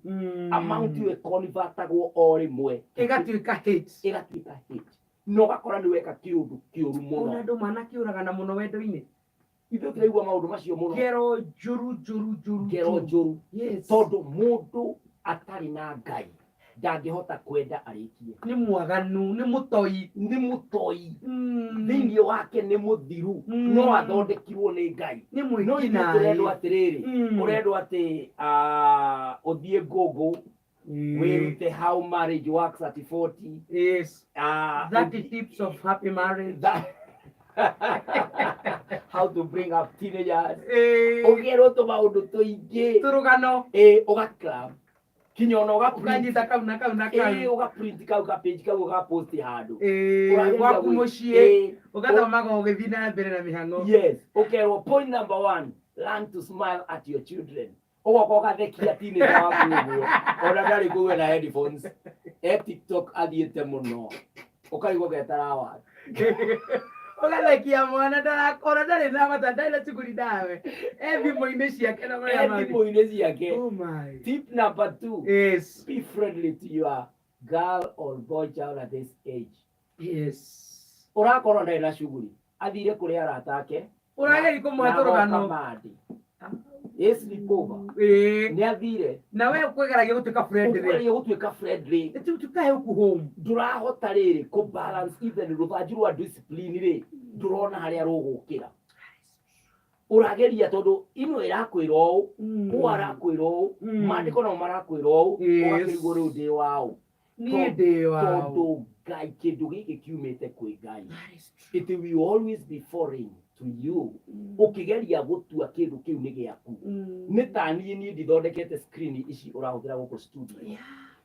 amount ĩyo ĩkonvatagwo o rĩmwe
ĩgatuĩka hate.
Ĩgatuĩka hate, na ũgakora nĩ weka kĩũndũ kĩũru
Ona
mũno.
Andũ manakĩũragana mũno wendo-inĩ.
Ithuĩ tũraigua maũndũ macio mũno.
Ngero njũru njũru njũru.
Ngero
njũru.
Njũru. Tondũ mũndũ atarĩ na Ngai ndangĩhota kwenda arĩkie.
Nĩ mwaganu, nĩ mũtoi.
Nĩ mũtoi. Thĩinĩ wake nĩ mũthiru. No athondekirwo nĩ Ngai.
Nĩ
No ithuĩ
mwĩkinaĩ.
tũrendwo atĩrĩrĩ, ũrendwo atĩ ũthiĩ Google. Wĩrute how marriage works at 40.
30 tips of happy marriage.
How to bring up teenagers. Ũgerwo tũmaũndũ tũingĩ.
Tũrũgano.
Ũga kinya ona ũga print.
Ũkanyita kau na kau na kau.
Ũga print kau ka page kau ũga post handũ.
Ũrageria gwaku mũciĩ ũgathomaga ũgĩthiĩ na mbere na mĩhang'o.
Yes, ũkerwo point number 1, learn to smile at your children. Ũgoka ũgathekia teenager waku ũguo ona ndarĩ kũu ena headphones, e TikTok athiĩte mũno, ũkarigwo getarawa.
Ũgathekia mwana ona ndarĩ na bata, ndarĩ na cuguri nawe, e thimũ-inĩ ciake na marĩa
e
mangĩ.
Thimũ-inĩ ciake.
Oh my.
Tip number 2, be friendly to your girl or boy child at this age. Ũrakorwo ndarĩ na cuguri, athire kũrĩ arata ake.
Ũrageria kũmũhe
Na
tũrũgano.
agoka mandi. Ĩ sleepover. Nĩ athire.
Na we ũkwĩgeragia gũtuĩka friendly.
Ũkũgeria gũtuĩka friendly.
Tukae huku home.
Ndũrahota rĩrĩ kũ balance even rũthanju rwa discipline rĩ, ndũrona harĩa rũgũkĩra. Ũrageria tondũ ino ĩrakwĩra ũũ, ũũ arakwĩra ũũ, maandĩko namo marakwĩra ũũ, ũgakĩrigwo rĩu ndĩ waũ.
Niĩ ndĩ waũ.
Tondũ Ngai, kĩndũ gĩkĩ kiumĩte kwĩ Ngai. It will always be foreign to you. Ũkĩgeria gũtua kĩndũ kĩu nĩ gĩaku. Nĩ ta niĩ ndithondekete screen ici ũrahũthĩra gũkũ studio.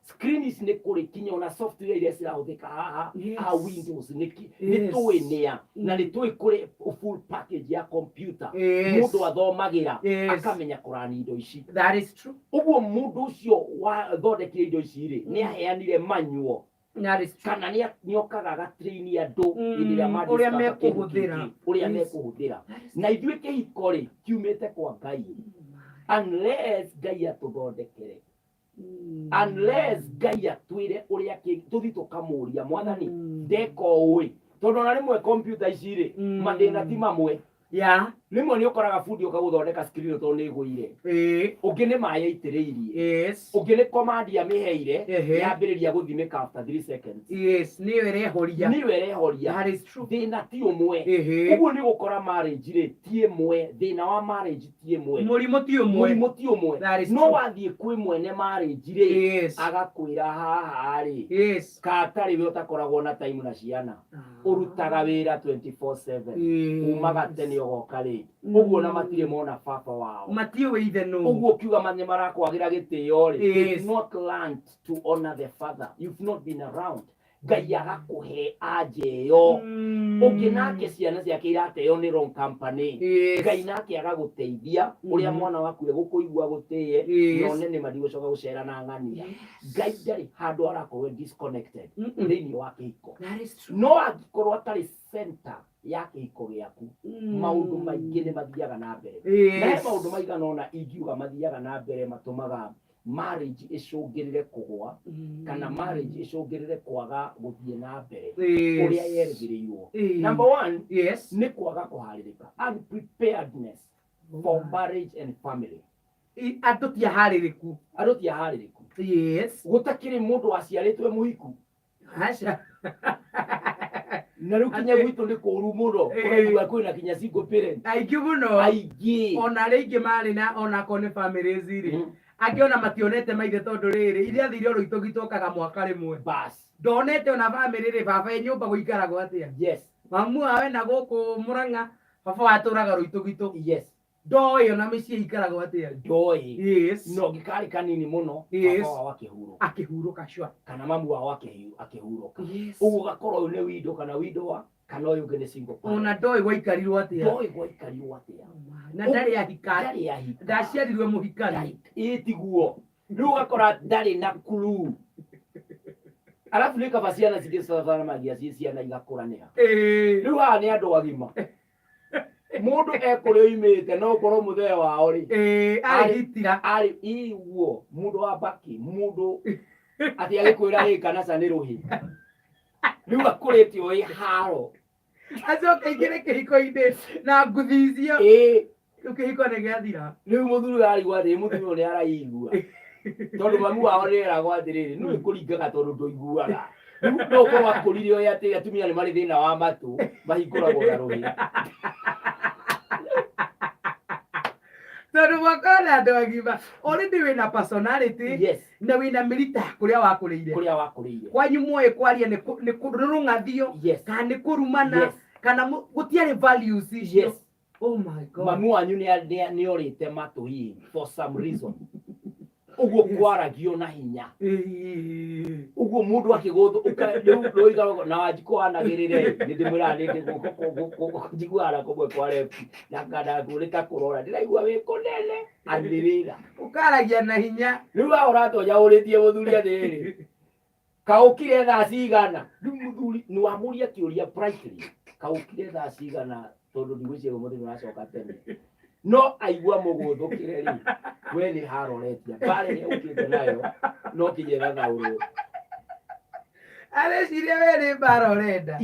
Screen ici nĩ kũrĩ kinya ona software iria cirahũthĩka haha, haha Windows nĩ tũĩ nĩa, na nĩ tũĩ kũrĩ full package ya computer. Mũndũ athomagĩra, akamenya kũrani indo ici.
That is true.
Ũguo mũndũ ũcio wathondekire indo ici rĩ, nĩ aheanire manual.
That is true.
Kana nĩ okaga agatrain andũ hĩndĩ ĩrĩa ma
Ũrĩa
discover kĩndũ
mekũhũthĩra.
kĩngĩ, ũrĩa mekũhũthĩra. Na ithuĩ kĩhiko rĩ, kiumĩte kwa Ngai. Unless Ngai atũthondekere. Unless Ngai atwĩre ũrĩa tũthiĩ tũkamũria, Mwathani, ndeka ũũ ĩ. Tondũ ona rĩmwe computer ici rĩ, mathĩna ti mamwe. Rĩmwe nĩ ũkoraga bundi ũka gũthondeka screen tondũ nĩ ĩgũire. Ũngĩ nĩ maĩ aitĩrĩirie. Ũngĩ nĩ command amĩheire, yambĩrĩria gũthimĩka after 3 seconds.
Nĩyo ĩrehoria.
Nĩyo ĩrehoria.
That is true.
Thĩna ti ũmwe. Ũguo nĩ gũkora marriage rĩ, ti ĩmwe. Thĩna wa marriage ti ĩmwe.
Mũrimũ ti ũmwe.
Mũrimũ ti ũmwe.
That is
No
true.
wathiĩ kwĩ mwene marriage rĩ, agakwĩra haha rĩ, katarĩ we ũtakoragwo na time na ciana. Ũrutaga wĩra 24/7. Umaga tene ũgoka rĩ. Ũguo na matirĩ mona baba wao.
Matiũĩ ithe nũ.
Ũguo ũkiuga nĩ marakwagĩra gĩtĩo rĩ, they've not learned to honor the father. You've not been around. Ngai agakũhe anja ĩyo. Ũngĩ nake ciana ciake irateo nĩ wrong company. Ngai nake agagũteithia ũrĩa mwana waku egũkũigua gũtĩe, na one nĩ matigũcoka gũcera na ng'ania. Ngai ndarĩ handũ arakorwo disconnected thĩinĩ wa kĩhiko.
That is true.
No angĩkorwo atarĩ center ya kĩhiko gĩaku, maũndũ maingĩ nĩ mathiaga na mbere. Na he maũndũ maigana ũna ingiuga mathiaga na mbere matũmaga marriage ĩcũngĩrĩre kũgũa, kana marriage ĩcũngĩrĩre kwaga gũthiĩ na mbere ũrĩa yerĩgĩrĩirwo. Number 1, nĩ kwaga kũharĩrĩka, unpreparedness for marriage and family.
Andũ ti aharĩrĩku.
Andũ ti aharĩrĩku. Gũtakĩrĩ mũndũ waciarĩtwo e mũhiku.
Aca.
Na rĩu kinya gwitũ nĩ kũũru mũno. Ũraigua kwĩna kinya single parent.
Aingĩ mũno.
Aingĩ.
Ona arĩa aingĩ marĩ na onakorwo nĩ families rĩ, angĩ ona mationete maithe tondũ rĩrĩ, iria thire oro itũgitokaga mwaka rĩmwe.
Bas.
Ndonete ona family rĩ, baba e nyũmba gũikaragwo atĩa? Mamu wawe na gũkũ Mũrang'a, baba watũraga Rũitũgitũ. Ndoĩ ona mĩciĩ ikaragwo atĩa?
Ndoĩ. No ngĩkarĩ kanini mũno, baba wao akĩhurũka.
Akĩhurũka, sure.
Kana mamu wao akĩhurũka. Ũguo ũgakorwo ũyũ nĩ window kana window wa, kana ũyũ ũngĩ nĩ single parent.
Ona ndoĩ gwaikarirwo atĩa?
Ndoĩ gwaikarirwo atĩa?
Na ndarĩ ahika.
Ndarĩ ahika.
Ndaciarirwe mũhikani.
Ĩ tiguo. Rĩu ũgakora ndarĩ na clue. Arabu nĩ kaba ciana cingĩcabara ciĩ ciana igakũranĩra. Rĩu haha nĩ andũ agima. Mũndũ ekũrĩa oimĩte no ũkorwo mũthee wao rĩ.
Arĩ gitira.
Arĩ iguo mũndũ wa mbakĩ, mũndũ atĩ agĩkwĩra rĩ kana ca nĩ rũhĩ. Rĩu akũrĩte o ĩ haro.
Acoke aingĩre kĩhiko-inĩ na nguthi icio. Rĩu kĩhiko nĩ gĩathira.
Rĩu mũthuri arigwo atĩrĩ, mũthuri ũyũ nĩ araigua. Tondũ mamu wao nĩ eragwo atĩrĩrĩ, nĩwe kũringaga tondũ ndũiguaga. Rĩu no ũkorwo akũrire ũyũ atĩ atumia nĩ marĩ thĩna wa matũ, mahingũragwo na rũhĩ.
Tondũ mwaka na andũ agima already wĩna personality na wĩna mĩrita kũrĩa wakũrĩire.
Kũrĩa wakũrĩire.
Kwanyu moĩ kwaria nĩ nĩ rũng'athio kana nĩ kũrumana kana gũtiarĩ values icio. Oh my God.
Mamu wanyu nĩ orĩte matũ hihi for some reason, ũguo kwaragio na hinya. Ũguo mũndũ akĩgũthũ rĩu rũiga na Wanjikũ anagĩrĩre nĩ ndĩmwĩraga nĩ guoko njiguaga na kũmwe kwa left na kana nĩ ta kũrora ndĩraigua wĩ kũnene anĩrĩra.
Ũkaragia na hinya.
Rĩu wa ũratonya ũrĩtie mũthuri atĩrĩrĩ, kaũkire thaa cigana? Rĩu mũthuri nĩ wamũria kĩũria politely, kaũkire thaa cigana? Tondũ ndigwĩciria ũmũthĩ nĩ ũracoka tene, no aigua mũgũthũkĩre rĩ, we nĩ haroretia mbara ĩrĩa ũkĩte nayo no kinya ĩgathaũrwo.
Areciria we nĩ mbara ũrenda.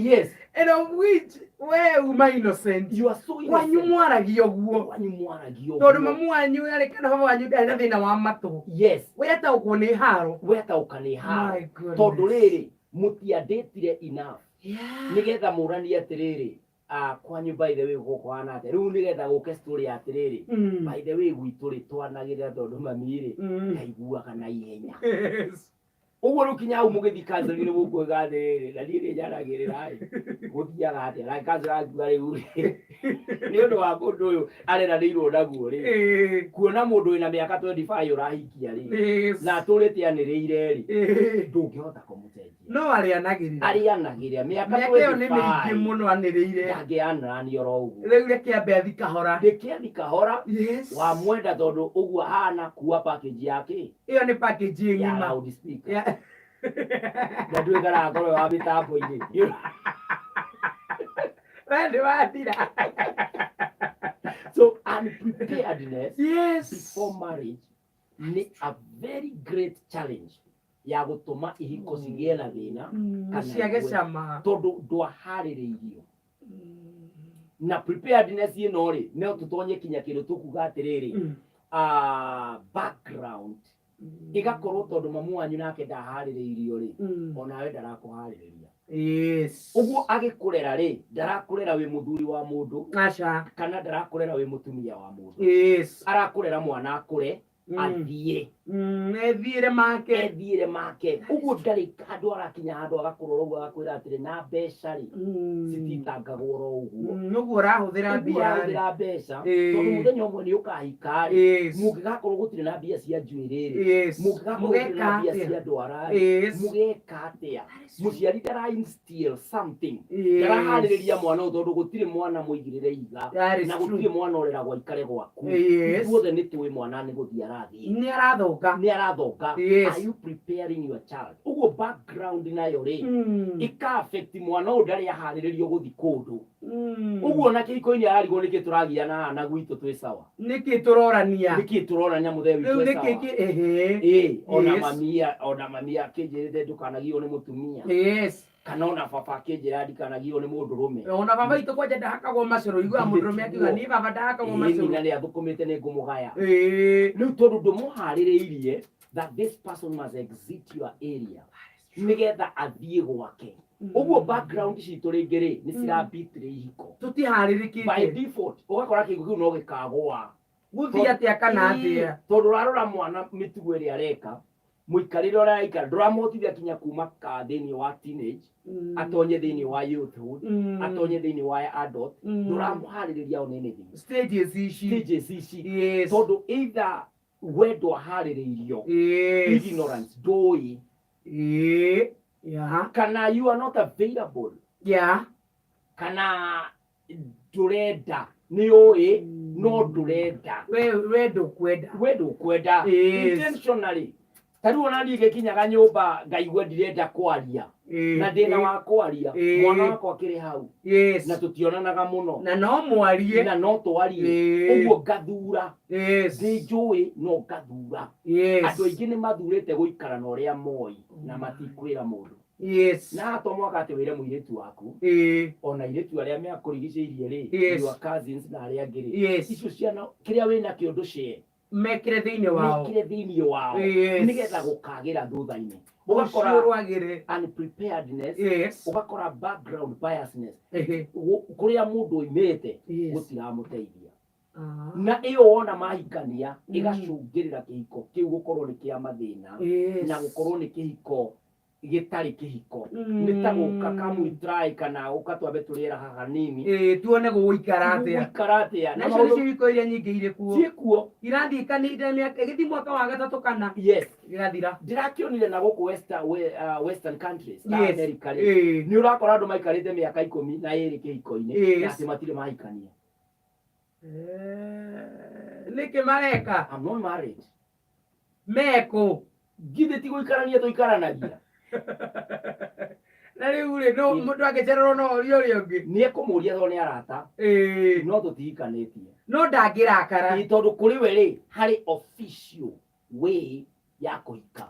And of which we uma innocent.
You are so
Kwanyu
innocent.
mwaragia ũguo.
Kwanyu mwaragia
Tondũ
ũguo.
mamu wanyu arĩ kana baba wanyu ndarĩ na thĩna wa matũ. We ataũkwo nĩ haro.
Wetaũka nĩ haro.
My goodness.
Tondũ rĩrĩ mũtiandĩtire enough nĩgetha mũranie atĩrĩrĩ, ah, kwanyu by the way gũkũ hana atĩa? Rĩu nĩgetha gũke story ya atĩrĩrĩ, by the way gwitũ rĩ twanagĩrĩra tondũ mami rĩ ndaiguaga na ihenya. Ũguo rĩu kinya hau mũgĩthiĩ counseling nĩ mũkuoiga atĩrĩrĩ, na niĩ nĩ njaragĩrĩra ĩ gũthiaga atĩa? Na counselor akiuga rĩu rĩ nĩ ũndũ wa mũndũ ũyũ areranĩirwo naguo rĩ, kuona mũndũ wĩna mĩaka 25 ũrahikia rĩ, na atũrĩte anĩrĩire rĩ, ndũngĩhota kũmũcenjia.
No arĩanagĩrĩra.
Arĩanagĩrĩra mĩaka
Mĩaka ĩyo nĩ mĩingĩ
25.
Mũno anĩrĩire.
Ndangĩanarania oro ũguo.
Rĩu reke ambe athi kahora.
Rĩkĩathi kahora. Wamwenda tondũ ũguo ahana, kuua package yake.
Ĩyo nĩ package
ya
ng'ima.
Loud speaker. Na ndũĩ kana akorwo wa mĩtambo-inĩ.
We nĩ wathira.
So unpreparedness before marriage nĩ a very great challenge ya gũtũma ihiko cigĩe na thĩna kana
ciage
igwe.
Cama.
Tondũ ndwaharĩrĩirio. Na preparedness ĩno rĩ, no tũtonye kinya kĩndũ tũkuga atĩrĩrĩ, background ĩgakorwo tondũ mamu wanyu nake ndaharĩrĩirio rĩ, onawe ndarakũharĩrĩria. Ũguo agĩkũrera rĩ, ndarakũrera wĩ mũthuri wa mũndũ
Aca.
kana ndarakũrera wĩ mũtumia wa mũndũ. Arakũrera mwana akũre, athiĩ.
Ethiĩre make.
Ethiĩre make. Ũguo ndarĩ handũ arakinya handũ agakũrora ũguo agakwĩra atĩrĩ, na mbeca rĩ, cititangagwo oro ũguo.
Ũguo ũrahũthĩra
ũguo
mbia rĩ.
ũrahũthĩra mbeca, tondũ mũthenya ũmwe nĩ ũkahika rĩ, mũngĩgakorwo gũtirĩ na mbia cia njuĩrĩ rĩ, mũngĩgakorwo gũtirĩ
Mũgeka
na mbia
atĩa?
cia ndwara rĩ, mũgeka atĩa? Mũciari ndara instill something, ndaraharĩrĩria mwana ũyũ, tondũ gũtirĩ mwana mũigĩrĩre iga
That is
na
true.
gũtirĩ mwana ũreragwo aikare gwaku. Ithuothe nĩ tũĩ mwana nĩ gũthiĩ arathiĩ.
Nĩ arathũka.
Nĩ arathonga. Are you preparing your child? Ũguo background nayo rĩ, ĩka affect mwana ũyũ, ndarĩ aharĩrĩrio gũthiĩ kũndũ. Ũguo na kĩhiko-inĩ ararigwo nĩkĩ tũragiana haha na gwitũ twĩ sawa.
Nĩkĩ tũrorania?
Nĩkĩ tũrorania mũthee witũ
Rĩu
e
nĩkĩ
sawa?
Ehe.
Ĩĩ, ona mami, ona mami akĩnjĩrĩte ndũkanagio nĩ mũtumia, kana ona baba akĩnjĩra ndikanagio nĩ mũndũrũme.
Ona baba itũ kwanja ndahakagwo macũrũ, iguaga mũndũrũme akiuga niĩ baba ndahakagwo
Ĩĩ, nina
macũrũ.
Nĩ athũkũmĩte nĩ ngũmũgaya. Rĩu tondũ ndũmũharĩrĩirie that this person must exit your area nĩgetha athiĩ gwake, ũguo background citũ rĩngĩ rĩ nĩ cirabitire ihiko. By
Tũtiharĩrĩkĩte.
default ũgakora kĩhiko kĩu no gĩkagũa.
Gũthiĩ atĩa kana atĩa?
Tondũ ũrarora mwana, mĩtugo ĩrĩa areka, mũikarĩre ũrĩa araikara, ndũramũhotithia kinya kuma ka thĩinĩ wa teenage atonye thĩinĩ wa youthhood, atonye thĩinĩ wa adult. Ndũramũharĩrĩria on anything.
Stages ici.
Stages ici. Tondũ either we ndwaharĩrĩirio, ignorance, ndũĩ, kana you are not available, kana ndũrenda, nĩ ũĩ no ndũrenda.
We ndũkwenda.
We ndũkwenda. Intentionally. Ta rĩu ona niĩ ngĩkinyaga nyũmba ngaigua ndirenda kwaria na ndĩna wa kwaria, mwana wakwa akĩrĩ hau na tũtionanaga mũno.
Na no mwarie.
Na no twarie. Ũguo ngathura, ndĩ njũĩ no ngathura. Andũ aingĩ nĩ mathurĩte gũikara na ũrĩa moĩ na matikwĩra mũndũ. Na to mwaka atĩ wĩre mũirĩtu waku, ona airĩtu arĩa mekũrigicĩirie rĩ, your cousins na arĩa angĩ rĩ, icio ciana kĩrĩa wĩ nakĩo ndũshare.
Mekĩre thĩinĩ wao.
Mekĩre thĩinĩ wao, nĩgetha gũkagĩra thutha-inĩ.
Ũgakora
Ũgakora
rwagĩre.
Unpreparedness, ũgakora background biasness, kũrĩa mũndũ oimĩte gũtiramũteithia. Na ĩyo wona mahikania ĩgacũngĩrĩra kĩhiko kĩu gũkorwo nĩ kĩa mathĩna na gũkorwo nĩ kĩhiko gĩtarĩ kĩhiko, nĩ ta gũka kamwitrai kana gũka twambe tũrĩera haha hanini.
Ĩĩ, tuone gũgũikara atĩa.
Gũikara atĩa.
Na
na
icio
maũndũ
nĩcio ihiko iria nyingĩ irĩ kuo.
Ciĩkuo.
Irathiĩ kanitha mĩaka ĩgĩthiĩ mwaka wa gatatũ kana gĩgathira.
Ndĩrakĩonire na gũkũ western countries ta America rĩ, nĩ ũrakora andũ maikarĩte mĩaka 12 kĩhiko-inĩ na atĩ matirĩ mahikania.
Eh, nĩkĩ mareka?
I'm not married.
Mekũ?
Githĩ ti gũikarania tũikaranagia?
Na rĩu rĩ, no mũndũ angĩcererwo no orie ũrĩa ũngĩ.
Nĩ ekũmũria tondũ nĩ arata, no tũtihikanĩtie.
No ndangĩrakara.
Ĩ, tondũ kũrĩ we rĩ, harĩ official way ya kũhika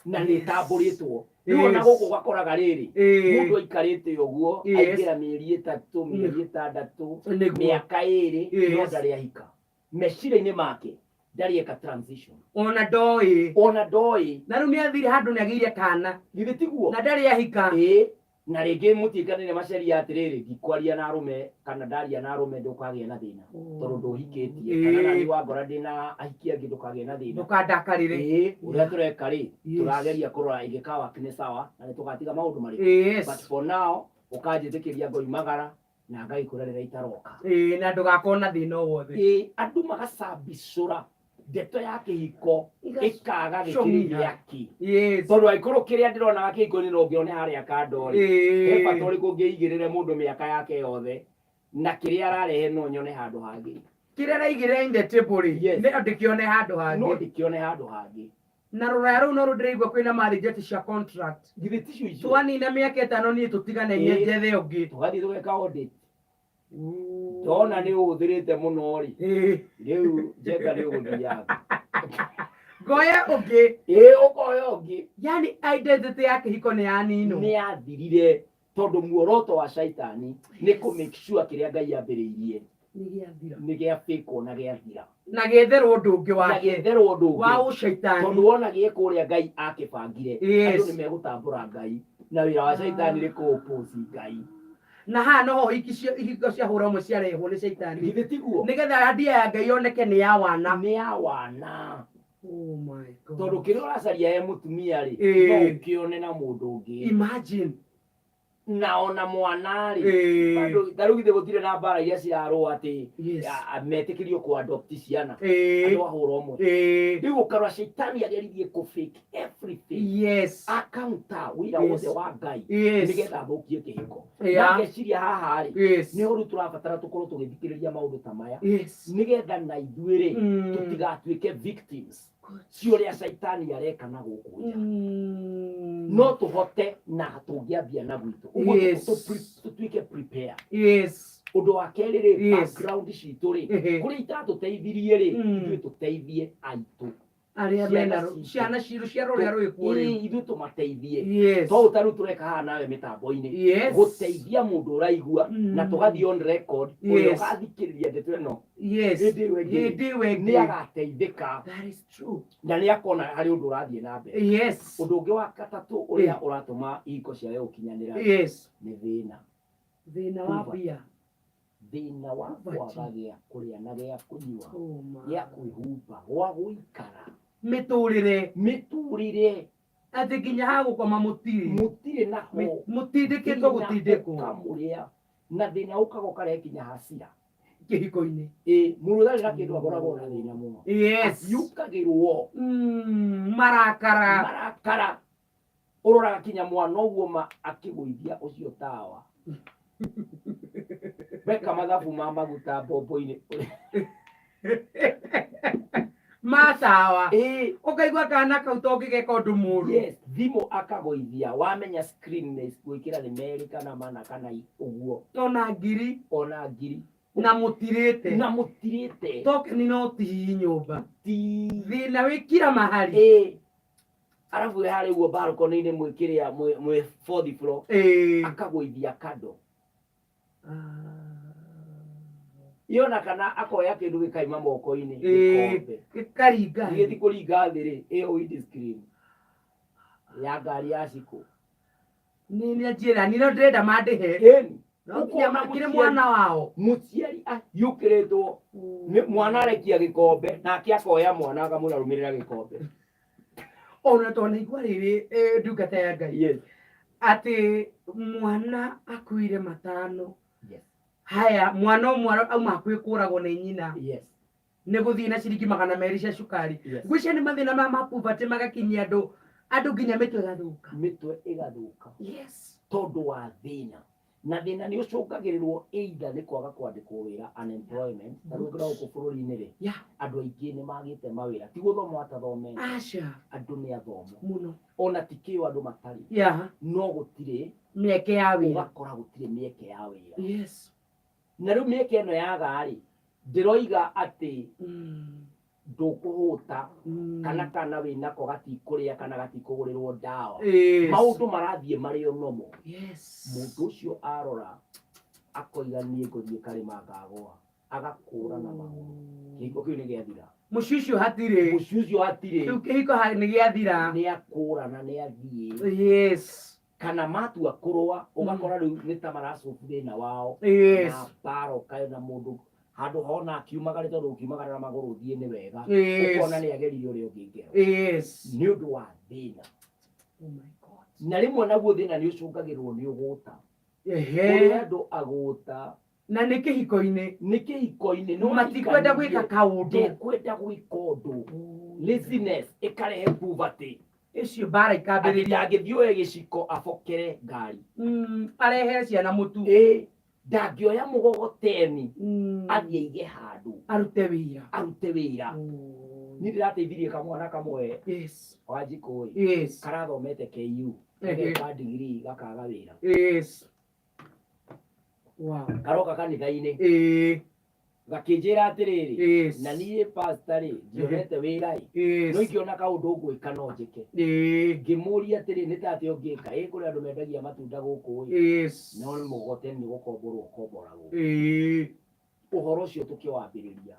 na nĩ ĩtambũrĩtwo. Rĩu ona gũkũ ũgakoraga rĩrĩ, mũndũ aikarĩte ũguo, aingĩra mĩeri 3, mĩeri 6, mĩaka 2, no ndarĩ ahika. Meciria-inĩ make ndarĩ eka transition.
Ona ndoĩ.
Ona ndoĩ.
Na rĩu nĩ athire handũ nĩ agĩire kana.
Githĩ tiguo?
Na ndarĩ ahika.
Ĩĩ. Na rĩngĩ mũtiĩkanĩre maceria atĩrĩrĩ, ndikwaria na arũme kana ndaria na arũme ndũkagĩa na thĩna tondũ ndũhikĩtie, kana nani wangora ndĩna ahiki angĩ ndũkagĩa na thĩna.
Ndũkandakarĩre.
Ĩĩ, ũrĩa tũreka rĩ, tũrageria kũrora ĩngĩkawa nĩ sawa na nĩ tũgatiga maũndũ marĩkũ. But for now ũkanjĩtĩkĩria ngoimagara na ngagĩkwĩra rĩrĩa itaroka.
Ĩĩ, na ndũgakorwo na thĩna o wothe.
Ĩĩ, andũ magacambicũra ndeto ya kĩhiko ĩkaga gĩkĩrĩ
Cũng'ia.
gĩaki. Tondũ angĩkorwo kĩrĩa ndĩronaga kĩhiko-inĩ no ngĩone harĩa kando rĩ, he bata ũrĩkũ ngĩigĩrĩre mũndũ mĩaka yake yothe na kĩrĩa ararehe no nyone handũ hangĩ?
Kĩrĩa araigĩrĩra in the table rĩ, no ndĩkĩone handũ
No
hangĩ.
ndĩkĩone handũ hangĩ.
Na rũraya rũu no rũndĩraigua kwĩna marriage ati cia contract.
Githĩ ticio icio?
Twanina mĩaka 5 niĩ tũtigane, niĩ njethe ũngĩ.
Tũgathiĩ tũgeka audit. Ndona nĩ ũhũthĩrĩte mũno rĩ, rĩu njenga nĩ ũgũthiaga.
Ngoye ũngĩ.
Ĩĩ, ũkoya ũngĩ.
Yani identity ya kĩhiko nĩ yaninwo.
Nĩ yathirire tondũ muoroto wa caitani nĩ kũ make sure kĩrĩa Ngai ambĩrĩirie
Nĩ gĩathira.
Nĩ gĩabĩkwo na gĩathira.
Na gĩetherwo ũndũ ũngĩ
Na
wake.
gĩetherwo ũndũ ũngĩ.
Wa ũcaitani.
Tondũ wona gĩekwo ũrĩa Ngai akĩbangire, andũ nĩ megũtambũra Ngai na wĩra wa caitani nĩ kũ-oppose Ngai.
Na haha noho ihiko cia hũra ũmwe ciarehwo nĩ caitani.
Githĩ tiguo?
Nĩgetha idea ya Ngai yoneke nĩ ya wana.
Nĩ ya wana.
Oh my God.
Tondũ kĩrĩa ũracaria he mũtumia rĩ, no ũkĩone na mũndũ ũngĩ.
Imagine.
Na ona mwana rĩ, bado ta rĩu githĩ gũtirĩ na mbara iria cirarũa atĩ metĩkĩrio kũ adopt ciana, andũ a hũra ũmwe. Rĩu ũkarora caitani ageririe kũ fake everything. Akaunta wĩra wothe wa Ngai nĩgetha athũkie kĩhiko. Na ngeciria haha rĩ, nĩho rĩu tũrabatara tũkorwo tũgĩthikĩrĩria maũndũ ta maya nĩgetha na ithuĩ rĩ, tũtigatuĩke victims cia ũrĩa caitani areka na gũkũ nja. No tũhote na tũngĩambia na gwitũ. Ũguo tũtuĩke prepare. Ũndũ wa kerĩ rĩ, background citũ rĩ, kũrĩa itatũteithirie rĩ, ithuĩ tũteithie aitũ.
Arĩa
Ciana
mena
citũ.
Ciana citũ cia rũrĩa rwĩ kuo rĩu.
Ĩĩ, ithuĩ tũmateithie. To ta rĩu tũreka haha nawe mĩtambo-inĩ. Gũteithia mũndũ ũraigua na tũgathiĩ on record, ũrĩa ũgathikĩrĩria ndeto ĩno hĩndĩ ĩyo ĩngĩ
Hĩndĩ ĩyo ĩngĩ.
nĩ agateithĩka.
That is true.
Na nĩ akona harĩ ũndũ ũrathiĩ na mbere. Ũndũ ũngĩ wa gatatũ ũrĩa ũratũma ihiko ciage gũkinyanĩra nĩ thĩna.
Thĩna wa
Poverty.
mbia.
Thĩna wa
Poverty.
kwaga gĩa kũrĩa na gĩa kũnyua,
Oh my.
gĩa kwĩhumba, gwa gũikara.
Mĩtũrĩre.
Mĩtũrĩre.
Atĩ nginya ha gũkoma mũtirĩ.
Mũtirĩ naho.
Mũtindĩkĩtwo
Thĩna
gũtindĩkwo.
ũkamũrĩa. Na thĩna ũkaga ũkarehe nginya hasira.
Kĩhiko-inĩ.
Ĩĩ, mũndũ ũtarĩ na kĩndũ akoragwo na thĩna mũno. Ahiũkagĩrwo.
Marakara.
Marakara. Ũroraga kinya mwana ũguo ma akĩgũithia ũcio tawa. Weka mathabu ma maguta mbombo-inĩ.
Ma tawa.
Ĩĩ.
Ũkaigua kana kau to ũngĩgeka ũndũ mũũru.
Yes, thimũ akagũithia, wamenya screen nĩ gwĩkĩra nĩ merĩ kana mana kana ũguo.
Ona ngiri.
Ona ngiri.
Na mũtirĩte.
Na mũtirĩte.
Tokeni no tihi nyũmba.
Ti.
Thĩna wĩ kira mahali.
Ĩĩ. Arabu wĩ harĩa ũguo balcony-inĩ mwĩ kĩrĩa, mwĩ fourth floor. Akagũithia kando. Yona kana akoya kĩndũ gĩkaima moko-inĩ, gĩkombe.
Gĩkaringa.
Gĩgĩthiĩ kũringa thĩ rĩ, ĩyo windscreen ya ngari ya cikũ.
Nĩ nĩ anjĩra, niĩ no ndĩrenda mandĩhe.
Ĩni.
No nginya
Ũkona
makĩrĩ
mũciari-
mwana wao.
Mũciari ahiũkĩrĩtwo nĩ mwana arekia gĩkombe, nake akoya mwana akamwĩra, "Rũmĩrĩra gĩkombe."
Ona twanaigua rĩrĩ, ndungata ya Ngai, atĩ mwana akuire matano. Haya, mwana ũmwe auma hakuhĩ kũragwo nĩ nyina nĩ gũthiĩ na ciringi 200 cia cukari. Ngwĩciria nĩ mathĩna maya ma poverty magakinyia andũ nginya mĩtwe ĩgathũka.
Mĩtwe ĩgathũka tondũ wa thĩna, na thĩna nĩ ũcũngagĩrĩrwo either nĩ kwaga kwandĩkwo wĩra, unemployment. Ta rĩu gũkũ bũrũri-inĩ rĩ, andũ aingĩ nĩ magĩte mawĩra, ti gũthoma matathomete.
Aca.
Andũ nĩ athomo.
Mũno.
Ona ti kĩo andũ matarĩ, no gũtirĩ
mĩeke ya wĩra.
Ũgakora gũtirĩ mĩeke ya wĩra. Na rĩu mĩeke ĩno yaga rĩ, ndĩroiga atĩ ndũkũhũta kana wĩnako gatikũrĩa kana gatikũgũrĩrwo ndawa. Maũndũ marathiĩ marĩ o nomo. Mũndũ ũcio arora akoiga, "Niĩ ngũthiĩ karĩma ngagũa," agakũra na magũrũ. Kĩhiko kĩu nĩ gĩathira.
Mũciĩ ũcio hatirĩ.
Mũciĩ ũcio hatirĩ.
Kĩu kĩhiko nĩ gĩathira.
Nĩ akũra na nĩ athiĩ. Kana matua kũrũa, ũgakora rĩu nĩ ta maracobu thĩna wao na mbara ũkayo na mũndũ handũ hona akiumagare, tondũ ũkiumagara na magũrũ ũthiĩ nĩ wega. Ũkona nĩ ageririe ũrĩa ũngĩ ngero nĩ ũndũ wa thĩna.
Oh my God.
Na rĩmwe naguo thĩna nĩ ũcũngagĩrĩrwo nĩ ũgũta. Kũrĩ andũ agũta.
Na nĩ kĩhiko-inĩ.
Nĩ kĩhiko-inĩ, no
matikwenda gwĩka kaũndũ.
Ndekwenda gwĩka ũndũ. Laziness ĩkarehe poverty.
Icio mbara
atĩ
ikambĩrĩria.
Ndangĩthiĩ oe gĩciko abokere ngari.
Arehere ciana mũtu.
Ĩ, ndangĩoya mũgogoteni athiĩ aige handũ
arute wĩra.
Arute wĩra. Niĩ ndĩrateithirie kamwana kamwe, Wanjikũ ĩ, karathomete KU, gageka degree, gakaga wĩra. Karoka kanitha-inĩ, gakĩnjĩra atĩrĩrĩ, "Na niĩ pastor rĩ, ndionete wĩra ĩ, no ingĩona kaũndũ ngwĩka no njĩke." Ngĩmũria atĩrĩ, "Nĩ ta atĩa ũngĩka?" "Ĩ, kũrĩ andũ mendagia matunda gũkũ ĩ, no mũgogoteni nĩ gũkomborwo ũkomboragwo." Ũhoro ũcio tũkĩwambĩrĩria.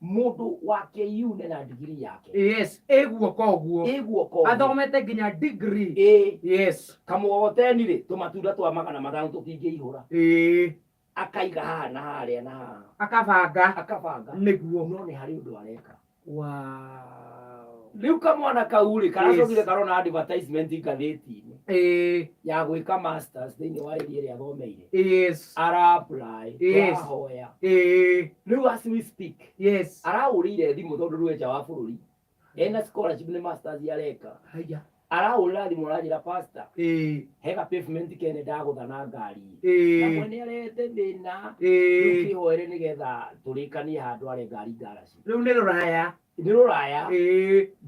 Mũndũ wa KU na degree yake.
Yes, ĩguoka ũguo.
Ĩ guoko ũguo.
Athomete nginya degree.
Ĩ, kamũgogoteni rĩ, tũmatunda twa 500 tũtingĩihũra. Akaiga haha na harĩa na haha.
Akabanga.
Akabanga.
Nĩguo.
No nĩ harĩ ũndũ areka. Rĩu kamwana kau rĩ, karacokire karona advertisement ngathĩti-inĩ ya gwĩka masters thĩinĩ wa area ĩrĩa athomeire. Ara apply. Tũrahoya. Rĩu as we speak, arahũrĩire thimũ, tondũ rĩu e nja wa bũrũri, ena scholarship, nĩ masters areka.
Haya.
Arahũrĩra thimũ, aranjĩra, "Pastor, hega pavement kene ndagũtha na ngari na mwene arehete thĩna. Rĩu kĩhoere nĩgetha tũrĩkanie handũ are ngari ngaraci."
Rĩu nĩ rũraya.
Nĩ rũraya.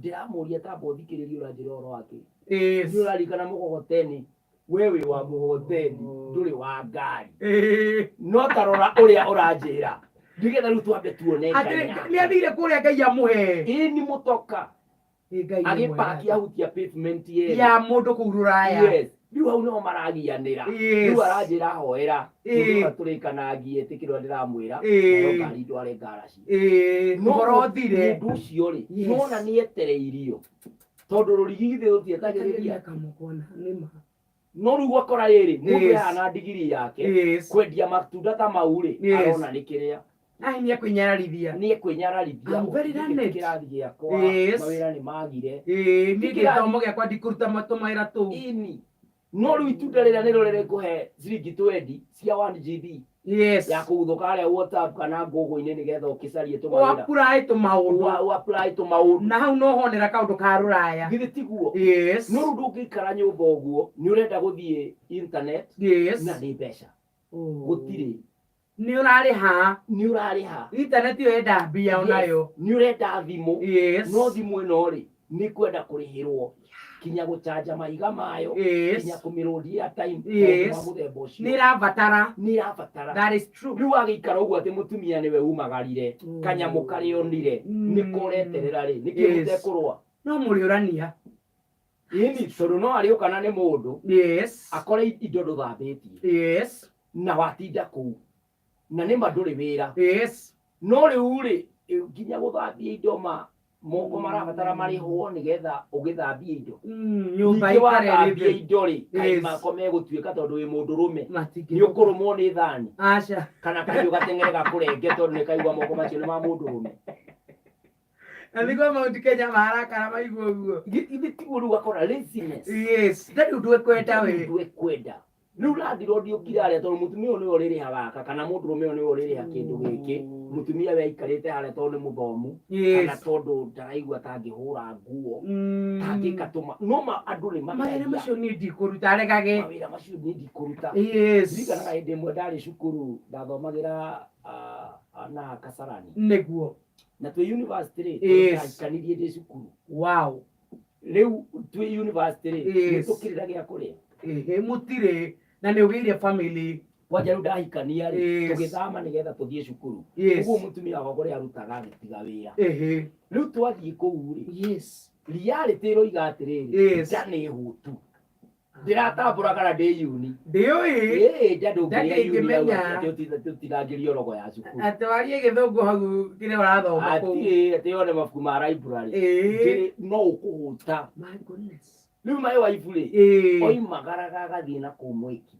Ndĩramũria, "Tamba ũthikĩrĩrie, ũranjĩra ũhoro wake nĩ ũraririkana mũgogoteni? We wĩ wa mũgogoteni, ndũrĩ wa ngari. No ta rora ũrĩa ũranjĩra, nĩgetha rĩu twambe tuone
Atĩ
Ngai yake."
Nĩ athire kũrĩa Ngai amũhe.
Ĩ, ni mũtoka.
Ĩ, Ngai nĩ
agĩpaki
mwega.
ahutia pavement yene
ya mũndũ kũu rũraya.
Yes, rĩu hau nĩho maragianĩra. Rĩu aranjĩra hoera mũndũ tũrĩkanagie ĩtĩkĩrwo ndĩramwĩra nayo ngari ndware ngaraci. No
Ũhoro ũthire.
Mũndũ ũcio rĩ, nona nĩ etereirio, tondũ rũrigi githĩ rũtietagĩrĩria.
Kamũkona nĩma.
No rĩu gwakora rĩrĩ, mũndũ ehana ndigiri yake, kwendia matunda ta mau rĩ, arona nĩ kĩrĩa.
Ai, nĩ ekwinyararithia.
Nĩ ekwinyararithia.
I'm very learned.
Kĩrathi gĩakwa, mawĩra nĩ magire.
Niĩ gĩthomo gĩakwa ndikũruta tũmawĩra tũu.
Ini no rĩu itunda rĩrĩa nĩrĩo rĩrĩkũhe ciringi 20 cia 1 GB ya kũguthũka harĩa WhatsApp kana Google-inĩ nĩgetha ũkĩcarie tũmawĩra.
Ũapply tũmaũndũ.
Ũapply tũmaũndũ.
Na hau no honera kaũndũ ka rũraya.
Githĩ tiguo? No rĩu ndũngĩikara nyũmba ũguo, nĩ ũrenda gũthiĩ internet na nĩ mbeca gũtirĩ.
Nĩ ũrarĩha.
Nĩ ũrarĩha.
Internet ĩyo enda mbia onayo.
Nĩ ũrenda thimũ, no thimũ ĩno rĩ, nĩ kwenda kũrĩhĩrwo kinya gũchanja mahiga mayo, kinya kũmĩrũndi airtime, maũndũ ma mũthemba ũcio.
Nĩ ĩrabatara.
Nĩ ĩrabatara.
That is true.
Rĩu wagĩikara ũguo atĩ mũtumia nĩwe umagarire, kanyamũ karĩa onire nĩko ũreterera rĩ, nĩkĩ mũtekũrũa?
No mũrĩũrania.
Ĩni, tondũ no arĩũkana nĩ mũndũ akore indo ndũthambĩtie na watinda kũu na nĩma ndũrĩ wĩra. No rĩu rĩ, nginya gũthambia indo ma Moko marabatara marĩhwo nĩgetha ũgĩthambie indo.
Nyũmba
Ningĩ
ĩikare
wathambia
ĩrĩ
indo rĩ, kaĩ mako megũtuĩka tondũ wĩ mũndũrũme, nĩ ũkũrũmwo nĩ thani
Aca.
Kana kahiũ gateng'ere gakũrenge tondũ nĩ kaigua moko macio nĩ ma mũndũrũme.
Na nĩguo Mount Kenya marakara maigua ũguo.
Githĩ tiguo? Rĩu ũgakora laziness.
Yes, ndarĩ ũndũ ekwenda we.
Ũndũ ekwenda. Rĩu landlord ũkire harĩa, tondũ mũtumia ũyũ nĩwe ũrĩrĩhaga gaka kana mũndũrũme ũyũ nĩwe ũrĩrĩha kĩndũ gĩkĩ, mũtumia we aikarĩte harĩa tondũ nĩ mũthomu kana tondũ ndaraigua ta angĩhũra nguo, tangĩka tũma no ma andũ nĩ
Mawĩra
mageragia.
Macio niĩ ndikũruta, aregage.
Mawĩra macio niĩ ndikũruta. Ndirikanaga hĩndĩ ĩmwe ndarĩ cukuru, ndathomagĩra na Kasarani na twĩ university rĩ, ndahikanirie ndĩ cukuru. Rĩu twĩ university rĩ, nĩ tũkĩrĩra gĩa kũrĩa.
Ĩhĩ, mũtirĩ na nĩ ũgĩire family.
Kwanja rĩu ndahikania rĩ, tũgĩthama nĩgetha tũthiĩ cukuru. Ũguo mũtumia wakwa kũrĩa arutaga agĩtiga wĩra. Rĩu twathiĩ kũu rĩ, reality ĩroiga atĩrĩrĩ, nda nĩ hũtu, ndĩratambũra kana ndĩ uni.
Ndiũĩ.
Ĩĩ, nda ndũngĩrĩa uni.
Ndingĩmenya.
Tũtinangĩrio rogo ya cukuru.
Atĩ warie gĩthũngũ hau kĩrĩa ũrathoma kũu.
Atirĩ atĩ yone mabuku ma library. Ndĩrĩ, no ũkũhũta.
My goodness.
Rĩu maĩ waibu rĩ, oimagaraga agathiĩ na kũu mwĩki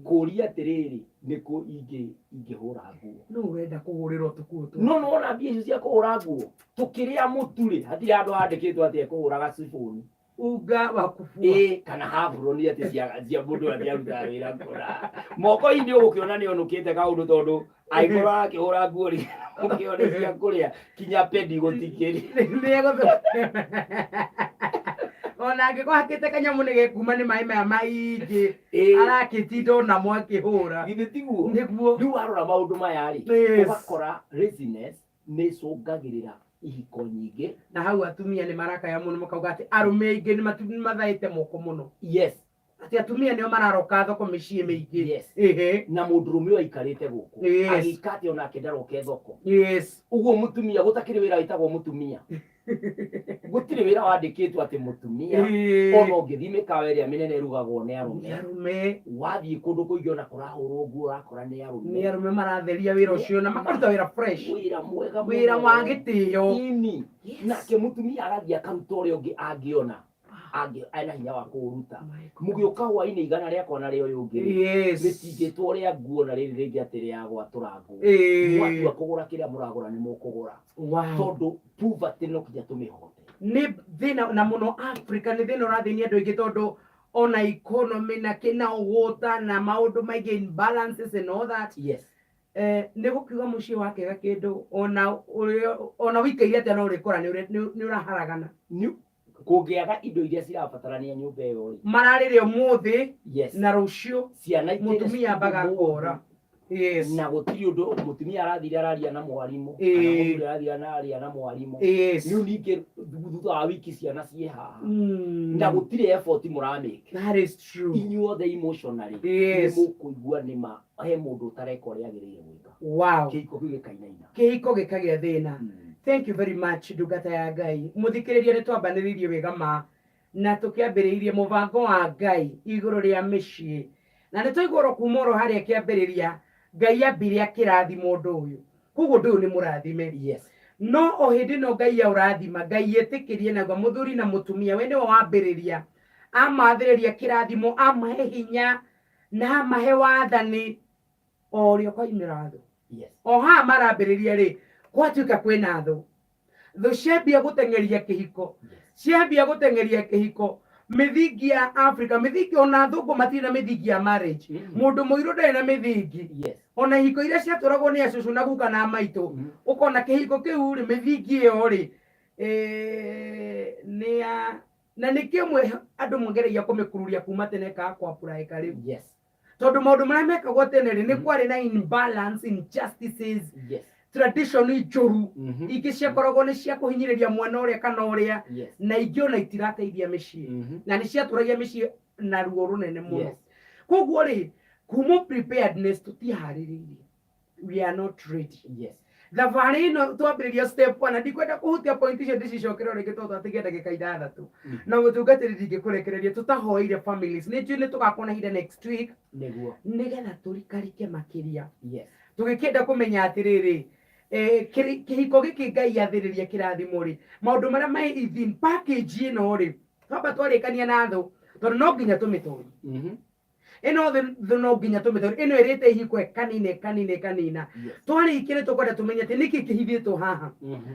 kũria atĩrĩrĩ, nĩkũ ingĩhũra nguo?
No ũrenda kũhũrĩrwo tũkuo tũ.
No nĩwona mbia icio cia kũhũra nguo, tũkĩrĩa mũtu rĩ, hatirĩ handũ handĩkĩtwo atĩ ekũhũra gacibũni.
Unga wa kubua.
Ĩĩ, kana haburoni atĩ cia mũndũ atĩ arutaga wĩra kũra moko-inĩ, ũgũkĩona nĩ onũkĩte kaũndũ, tondũ angĩkorwo arakĩhũra nguo rĩ, ũkĩone cia kũrĩa kinya pendi gũtikĩrĩ.
Ona angĩkorwo hakĩte kanyamũ nĩ gekuma nĩ maĩ maya maingĩ arakĩtinda onamo akĩhũra.
Githĩ tiguo?
Nĩguo.
Rĩu warora maũndũ maya rĩ, ũgakora laziness nĩ ĩcũngagĩrĩra ihiko nyingĩ.
Na hau atumia nĩ marakaya mũno, makauga atĩ arũme aingĩ nĩ mathaĩte moko mũno, atĩ atumia nĩo mararoka thoko mĩciĩ mĩingĩ.
Na mũndũrũme ũyũ aikarĩte gũkũ agĩka atĩ onake ndaroke thoko. Ũguo mũtumia, gũtakĩrĩ wĩra wĩtagwo mũtumia, gũtirĩ wĩra wandĩkĩtwo atĩ mũtumia. Ona ũngĩthiĩ mĩkawa ĩrĩa mĩnene ĩrugagwo nĩ
Nĩ
arũme.
Arũme.
Wathiĩ kũndũ kũingĩ ona kũrahũrwo nguo ũrakora nĩ arũme.
Nĩ arũme maratheria wĩra ũcio na makaruta wĩra fresh.
Wĩra mwega mũno.
Wĩra wa gĩtĩo.
Ini nake mũtumia agathiĩ akaruta ũrĩa ũngĩ angĩona ena hinya wa kũũruta. Mũgĩũka hwainĩ, 100 rĩakwa na rĩa ũyũ ũngĩ rĩ, rĩtingĩtwo rĩa nguo na rĩrĩ rĩngĩ atĩ rĩa gwatũra nguo. Mwatua kũgũra kĩrĩa mũragũra, nĩ mũkũgũra, tondũ poverty no kinya tũmĩhote.
Nĩ thĩna na mũno Africa, nĩ thĩna ũrathĩnia andũ aingĩ, tondũ ona economy na kĩna ũgũta na maũndũ maingĩ, imbalances and all that. Nĩ gũkiuga mũciĩ wakĩaga kĩndũ, ona ona wĩikaire atĩa, no ũrĩkora nĩ ũraharagana.
Kũngĩaga indo iria cirabatarania nyũmba ĩyo rĩ,
Mararĩrĩ ũmũthĩ na rũciũ
ciana ikĩrĩ
mũtumia
cukuru
ambaga
ũmũthĩ,
kora.
Na gũtirĩ ũndũ mũtumia arathire araria na mwarimũ kana mũthuri arathire araria na mwarimũ. Rĩu ningĩ thutha wa wiki ciana ciĩ haha na gũtirĩ effort mũramĩke.
That is true.
Inyuothe emotionally nĩ mũkũigua nĩma he mũndũ ũtareka ũrĩa agĩrĩire gwĩka. Kĩhiko kĩu gĩkainaina.
Kĩhiko gĩkagĩa thĩna. Thank you very much, ndungata ya Ngai. Mũthikĩrĩria, nĩ twambanĩrĩirie wega ma na tũkĩambĩrĩirie mũbango wa Ngai igũrũ rĩa mĩciĩ, na nĩ twaigua oro kuma oro harĩa kĩambĩrĩria Ngai ambire akĩrathima ũndũ ũyũ, koguo ũndũ ũyũ nĩ mũrathime. No o hĩndĩ ĩno Ngai aũrathima, Ngai etĩkĩrie naguo mũthuri na mũtumia, we nĩwe wambĩrĩria, amathĩrĩria kĩrathimo, amahe hinya na amahe wathani, o ũrĩa ũkoimĩra thũ. O haha marambĩrĩria rĩ, gwatuĩka kwĩna thũ, thũ ciambia gũteng'eria kĩhiko, ciambia gũteng'eria kĩhiko. Mĩthingi ya Africa, mĩthingi, ona thũngũ matirĩ na mĩthingi ya marriage. Mũndũ mũirũ ndarĩ na mĩthingi. Ona ihiko iria ciatũragwo nĩ acũcũ na guka na maitũ, ũkona kĩhiko kĩu rĩ, mĩthingi ĩyo rĩ, nĩ ya na nĩkĩo mwe andũ mageragia kũmĩkururia kuma tene ka kwapuraĩka rĩu, tondũ maũndũ marĩa mekagwo tene rĩ, nĩ kwarĩ na imbalance, injustices, tradition njũru, ingĩ ciakoragwo nĩ cia kũhinyĩrĩria mwana ũrĩa kana ũrĩa, na ingĩ ona itirateithia mĩciĩ, na nĩ ciatũragia mĩciĩ na ruo rũnene mũno. Koguo rĩ, kuma preparedness, tũtiharĩrĩirie, we are not ready. Thabarĩ ĩno twambĩrĩria step one, na ndikwenda kũhutia point icio, ndĩcicokere o rĩngĩ tondũ twatigia ndagĩka 6. Na mũtungatĩri, ndingĩkũrekereria tũtahoeire families. Nĩ njũĩ nĩ tũgakorwo na ihinda next week nĩgetha tũrikarike makĩria, tũgĩkĩenda kũmenya atĩrĩrĩ, Kĩhiko gĩkĩ Ngai athĩrĩria kĩrathimo rĩ, maũndũ marĩa me within package ĩno rĩ, twamba twarĩkania na thũ, tondũ no nginya tũmĩtorie. Ĩno thũ no nginya tũmĩtorie, ĩno ĩrĩte ihiko ĩkanina ĩkanina ĩkanina. Twarĩkia nĩ tũkwenda tũmenye atĩ nĩkĩ kĩhithĩtwo haha,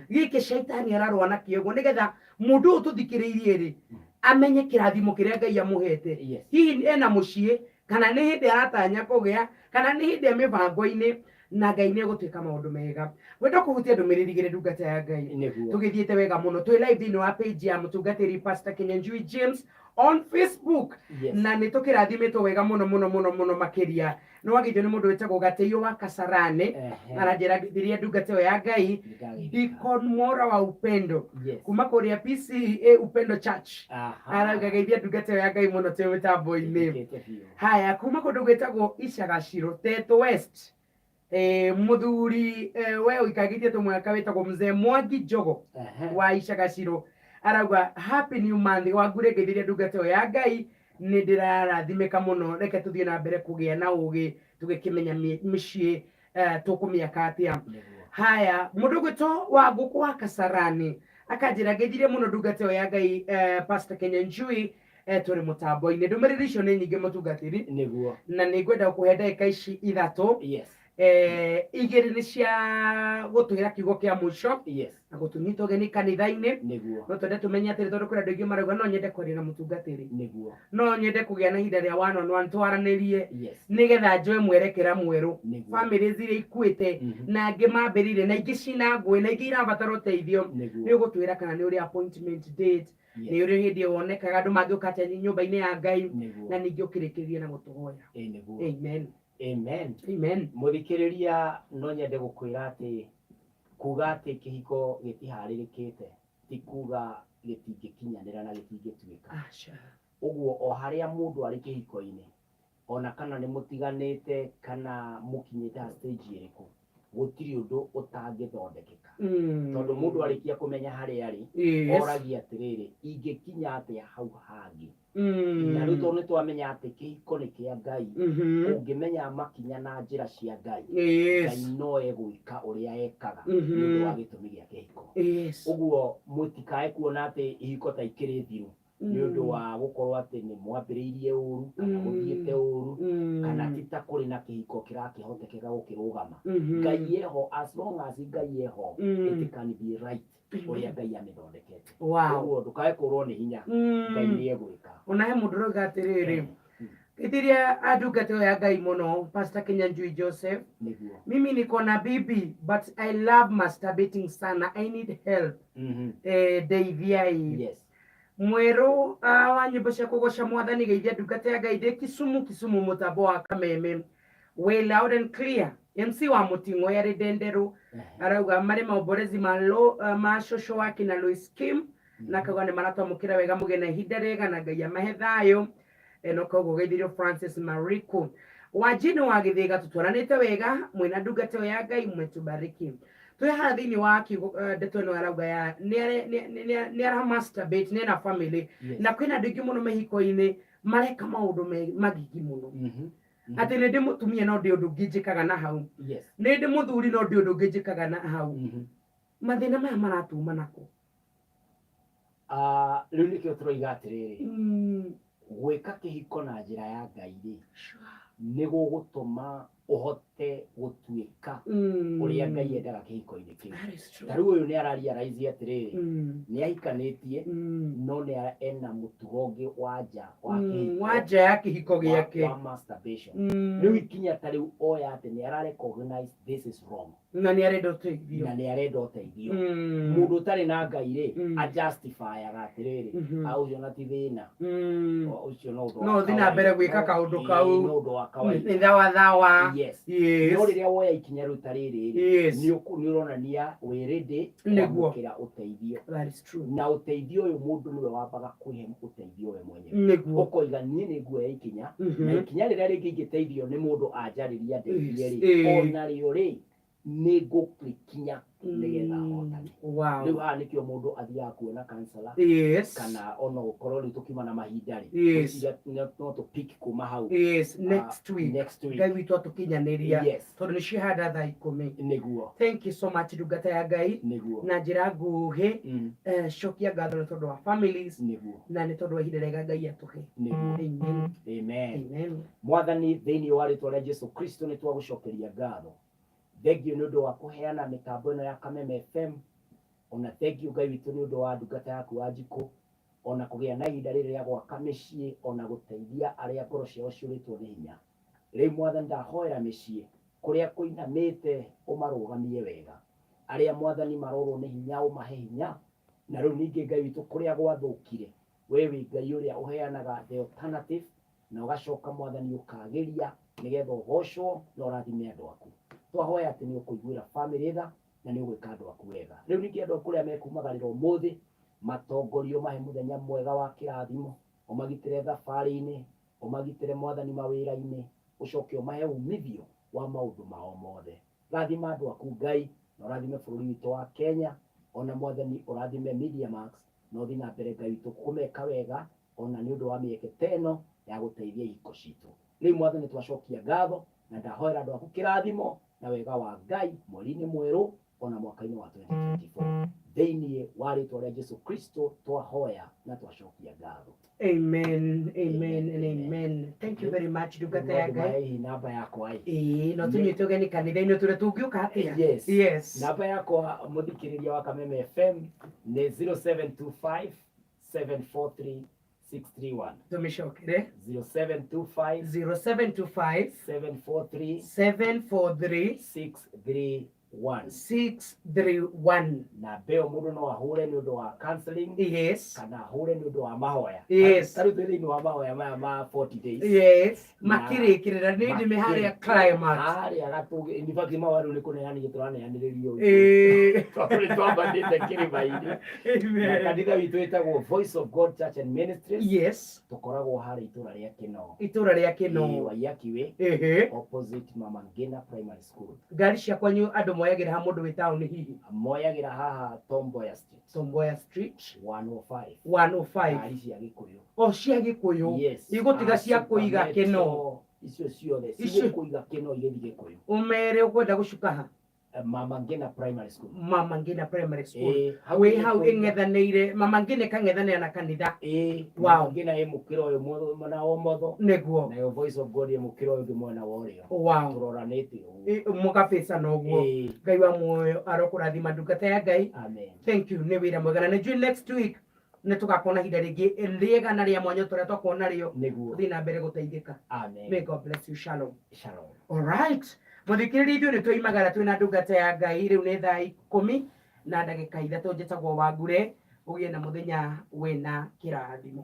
gĩkĩ caitani ararũa nakĩo ũguo, nĩgetha mũndũ ũyũ tũthikĩrĩirie rĩ, amenye kĩrathimo kĩrĩa Ngai amũhete. Hihi ena mũciĩ, kana nĩ hĩndĩ aratanya kũgĩa, kana nĩ hĩndĩ e mĩbango-inĩ, na Ngai nĩ egũtuĩka maũndũ mega. Ngwenda kũhutia ndũmĩrĩri igĩrĩ, ndungata ya Ngai.
Nĩguo.
Tũgĩthiĩte wega mũno, twĩ live thĩinĩ wa page ya mũtungatĩri Pastor Kinyanjui James on Facebook. Na nĩ tũkĩrathimĩtwo wega mũno mũno mũno mũno makĩria. Nĩ wageithio nĩ mũndũ wĩtagwo Gatĩiũ wa Kasarani. Aranjĩra ngĩthirie ndungata ĩyo ya Ngai,
Nĩndagĩka.
Deacon Mora wa Upendo kuma kũrĩa PCEA Upendo Church. Arauga geithia ndungata ĩyo ya Ngai mũno twĩ mĩtambo-inĩ.
Njĩkĩte biũ.
Haya, kuma kũndũ gwĩtagwo Icagaciro, Teto West. Mũthuri we ũikagĩtie tũmwaka wĩtagwo Mzee Mwangi Njogo wa Icagaciro arauga happy new month wangure, ngeithirie ndungata ĩyo ya Ngai, nĩ ndĩrarathimĩka mũno, reke tũthiĩ na mbere kũgĩa na ũgĩ tũgĩkĩmenya mĩciĩ tũkũmĩaka atĩa. Haya, mũndũ gwĩtwo wa ngũkũ wa Kasarani akanjĩra ngeithirie mũno ndungata ĩyo ya Ngai, Pastor Kenyanjui, tũrĩ mũtambo-inĩ. Ndũmĩrĩri icio nĩ nyingĩ, mũtungatĩri.
Nĩguo.
Na nĩ ngwenda gũkũhe ndagĩka ici 3. Igĩrĩ nĩ cia gũtwĩra kiugo kĩa mũico na gũtũnyita ũgeni kanitha-inĩ. No twende tũmenye atĩrĩ, tondũ kwĩna andũ aingĩ marauga no nyende kwaria na mũtungatĩri, no nyende kũgĩa na ihinda rĩa one on one twaranĩrie, nĩgetha njoe mwerekera mwerũ. Families iria ikuĩte, na angĩ mambĩrĩirie, na ingĩ cina ngũĩ, na ingĩ irabatara ũteithio. Nĩ ũgũtwĩra kana nĩ ũrĩ appointment date, nĩ ũrĩ hĩndĩ wonekaga andũ mangĩũka atĩa nyũmba-inĩ ya Ngai, na ningĩ ũkĩrĩkĩrĩrie na gũtũhoya.
Ĩ, nĩguo.
Amen.
Amen.
Amen.
Mũthikĩrĩria, no nyende gũkwĩra atĩ kuga atĩ kĩhiko gĩtiharĩrĩkĩte ti kuga gĩtingĩkinyanĩra na gĩtingĩtuĩka.
Aca.
Ũguo o harĩa mũndũ arĩ kĩhiko-inĩ, ona kana nĩ mũtiganĩte kana mũkinyĩte ha stage ĩrĩkũ, gũtirĩ ũndũ ũtangĩthondekeka. Tondũ mũndũ arĩkia kũmenya harĩa arĩ, oragia atĩrĩrĩ, ingĩkinya atĩa hau hangĩ? Na rĩu tondũ nĩ twamenya atĩ kĩhiko nĩ kĩa Ngai, ũngĩmenya makinya na njĩra cia Ngai, Ngai no egwĩka ũrĩa ekaga nĩ ũndũ wa gĩtũmi gĩa kĩhiko. Ũguo mũtikae kuona atĩ ihiko ta ikĩrĩ thiru nĩ ũndũ wa gũkorwo atĩ nĩ mwambĩrĩirie ũru kana gũthiĩte ũru, kana ti ta kũrĩ na kĩhiko kĩrakĩhotekeka gũkĩrũgama. Ngai eho, as long as Ngai eho, it can be right ũrĩa Ngai amĩthondekete. Ũguo ndũkae kũrwo nĩ hinya, Ngai nĩ egwĩka.
Ona he mũndũ ũrauga atĩrĩrĩ, ĩthiria andungata ĩyo ya Ngai mũno, Pastor Kinyanjui Joseph. Mimi niko na bibi but I love masturbating sana, I need help. Ndeithiai. Mwerũ wa nyĩmbo cia kũgoca Mwathani, geithia ndungata ya Ngai, ndĩ Kisumu, Kisumu mũtambo wa Kameme way loud and clear. MC wa mũting'o yarĩ ndenderũ arauga marĩ maomborezi ma, ma cũcũ wake na Louis Kim, na akauga nĩ maratwamũkĩra wega, mũgĩe na ihinda rĩega na Ngai amahe thayũ. No koguo geithirio Francis Mariku Wanjini wa Gĩthĩga, tũtwaranĩte wega mwĩna ndungata ĩyo ya Ngai, mwetubariki. Twĩ haha thĩinĩ wa kiugo, ndeto ĩno arauga ya nĩ ara masturbate, nĩ ena family, na kwĩna andũ aingĩ mũno mehiko-inĩ mareka maũndũ magigi mũno, atĩ nĩ ndĩ mũtumia no ndĩ ũndũ ũngĩ njĩkaga na hau, nĩ ndĩ mũthuri no ndĩ ũndũ ũngĩ njĩkaga na hau. Mathĩna maya maratuma nako?
Ah, rĩu nĩkĩo tũroiga atĩrĩrĩ, gwĩka kĩhiko na njĩra ya Ngai rĩ, nĩ gũgũtũma ũhote gũtuĩka ũrĩa Ngai endaga kĩhiko-inĩ kĩu.
That is true.
Ta rĩu ũyũ nĩ ararealize atĩrĩrĩ, nĩ ahikanĩtie, no nĩ ena mũtugo ũngĩ wa nja wa kĩhiko,
wa nja ya kĩhiko gĩake,
wa masturbation. Rĩu ikinya ta rĩu oya atĩ nĩ ara recognize this is wrong,
na nĩ arenda ũteithio,
na nĩ arenda ũteithio. Mũndũ ũtarĩ na Ngai rĩ, ajustifyaga atĩrĩrĩ, a ũcio na ti thĩna, ũcio no ũndũ
no
wa
ũthiĩ na mbere
kawaida.
Gwĩka kaũndũ kau.
No ũndũ wa kawaida.
Nĩ thawa thawa.
Yes. No rĩrĩa woya ikinya rĩu ta rĩrĩ rĩ, nĩ ũronania wĩ ready kwamũkĩra ũteithio.
That is true.
Na ũteithio ũyũ, mũndũ nĩwe wambaga kwĩhe ũteithio we mwenyewe, ũkoiga niĩ nĩ nguoya ikinya, na ikinya rĩrĩa rĩngĩ ingĩteithio nĩ mũndũ anjarĩria ndeithie rĩ, ona rĩo rĩ. Nĩ ngũrĩkinya nĩgetha hotane. Rĩu haha nĩkĩo mũndũ athiaga kuona counselor, kana ona gũkorwo rĩu tũkiuma na mahinda rĩ, ngwĩciria no tũ pick kuma hau.
Yes, next week.
Next week.
Ngai witũ atũkinyanĩria. Tondũ nĩ ciahanda thaa 10. Thank you so much, ndungata ya Ngai. Na njĩra nguhĩ, cokia ngatho nĩ tondũ wa families na nĩ tondũ wa ihinda rĩega Ngai atũhe. Amen.
Amen.
Amen.
Mwathani, thĩinĩ wa rĩtwa rĩa Jesu Kristo nĩ twagũcokeria ngatho. Thengiũ nĩ ũndũ wa kũheana mĩtambo ĩno ya Kameme FM, ona thengiũ Ngai witũ nĩ ũndũ wa ndungata yaku Wanjikũ, ona kũgĩa na ihinda rĩrĩ rĩa gwaka mĩciĩ, ona gũteithia arĩa ngoro ciao ciũrĩtwo nĩ hinya. Rĩu Mwathani ndahoera mĩciĩ kũrĩa kũinamĩte ũmarũgamie wega. Arĩa Mwathani marorwo nĩ hinya ũmahe hinya, na rĩu ningĩ Ngai witũ kũrĩa gwathũkire, we wĩ Ngai ũrĩa ũheanaga the alternative, na ũgacoka Mwathani ũkagĩria nĩgetha ũgocwo na ũrathime andũ aku. Twahoya atĩ nĩ ũkũiguĩra famĩlĩ tha na nĩ ũgwĩka andũ aku wega. Rĩu ningĩ andũ aku arĩa mekumagarĩra ũmũthĩ matongorio, mahe mũthenya mwega wa kĩrathimo, ũmagitĩre thabarĩ-inĩ, ũmagitĩre Mwathani mawĩra-inĩ, ũcoke ũmahe umithio wa maũndũ mao mothe. Rathima andũ aku Ngai, na ũrathime bũrũri witũ wa Kenya, ona Mwathani ũrathime Media Max, na ũthiĩ na mbere Ngai witũ kũmeka wega, ona nĩ ũndũ wa mĩeke ta ĩno ya gũteithia ihiko citũ. Rĩu Mwathani twacokia ngatho, na ndahoera andũ aku kĩrathimo na wega wa Ngai mweri-inĩ mwerũ ona mwaka-inĩ wa 2024. Thĩinĩ wa rĩtwa rĩa Jesu Kristo twahoya na twacokia ngatho.
Amen, amen and amen. Thank you very much, ndungata ya Ngai.
Hihi namba yakwa ĩ?
Ĩĩ, no tũnyite ũgeni kanitha-inĩ tũrĩa tũngĩũka atĩa?
Yes.
Yes.
Namba yakwa mũthikĩrĩria wa Kameme FM nĩ 0725 743 631.
Tũmĩcokere.
0725
0725
743
743
631.
631.
Na mbeo mũndũ no ahũre nĩ ũndũ wa counseling kana ahũre nĩ ũndũ wa mahoya. Ta rĩu twĩ thĩinĩ wa mahoya maya ma 40 days.
Makĩrĩkĩrĩra nĩ ndĩmĩ harĩa climax.
Harĩa gatũgĩ, in fact mahoya rĩu nĩ kũneanĩria tũraneanĩrĩrio. Tondũ nĩ twambatĩte kĩrĩma-inĩ. Na kanitha witũ wĩtagwo Voice of God Church and Ministries. Tũkoragwo harĩa itũra rĩa Kĩno.
Itũra rĩa Kĩno.
Waiyaki Way, opposite Mama Ngina Primary School.
Ngari cia kwanyu andũ moyagĩra ha mũndũ wĩ taũni hihi?
Moyagĩra haha Tomboya Street.
Tomboya Street.
105.
105.
Ngari cia Gĩkũyũ.
O cia Gĩkũyũ.
Yes.
Igũtiga cia
Ah,
kũiga
Super
Kĩno.
Metro, icio ciothe
Icio-
cigũkũiga Kĩno igĩthiĩ Gĩkũyũ.
Ũmere ũkwenda gũcuka ha?
Mama Ngina Primary School.
Mama Ngina Primary School.
Hau
Wĩ hau
nĩkuo-
ĩng'ethanĩire Mama Ngina ĩkang'ethanĩra na kanitha.
Mama Ngina ĩ mũkĩra ũyũ mwena wa ũmotho. Nayo Voice of God ĩ mũkĩra ũyũ ũngĩ mwena wa ũrĩo. Tũroranĩte ũguo.
Mũgabĩcana ũguo. Ngai wa muoyo arokũrathima ndungata ya Ngai.
Amen.
Thank you, nĩ wĩra mwega, na nĩ njũĩ next week nĩ tũgakorwo na ihinda rĩngĩ rĩega na rĩa mwanya tũrĩa twakorwo narĩo. Tũthiĩ na mbere gũteithĩka.
Amen.
May God bless you. Shalom.
Shalom.
Alright. Mũthikĩrĩria, ithuĩ nĩ twoimagara twĩ na ndungata ya Ngai. Rĩu nĩ thaa 13 njĩtagwo Wangure. Ũgĩe na mũthenya wĩna kĩrathimo.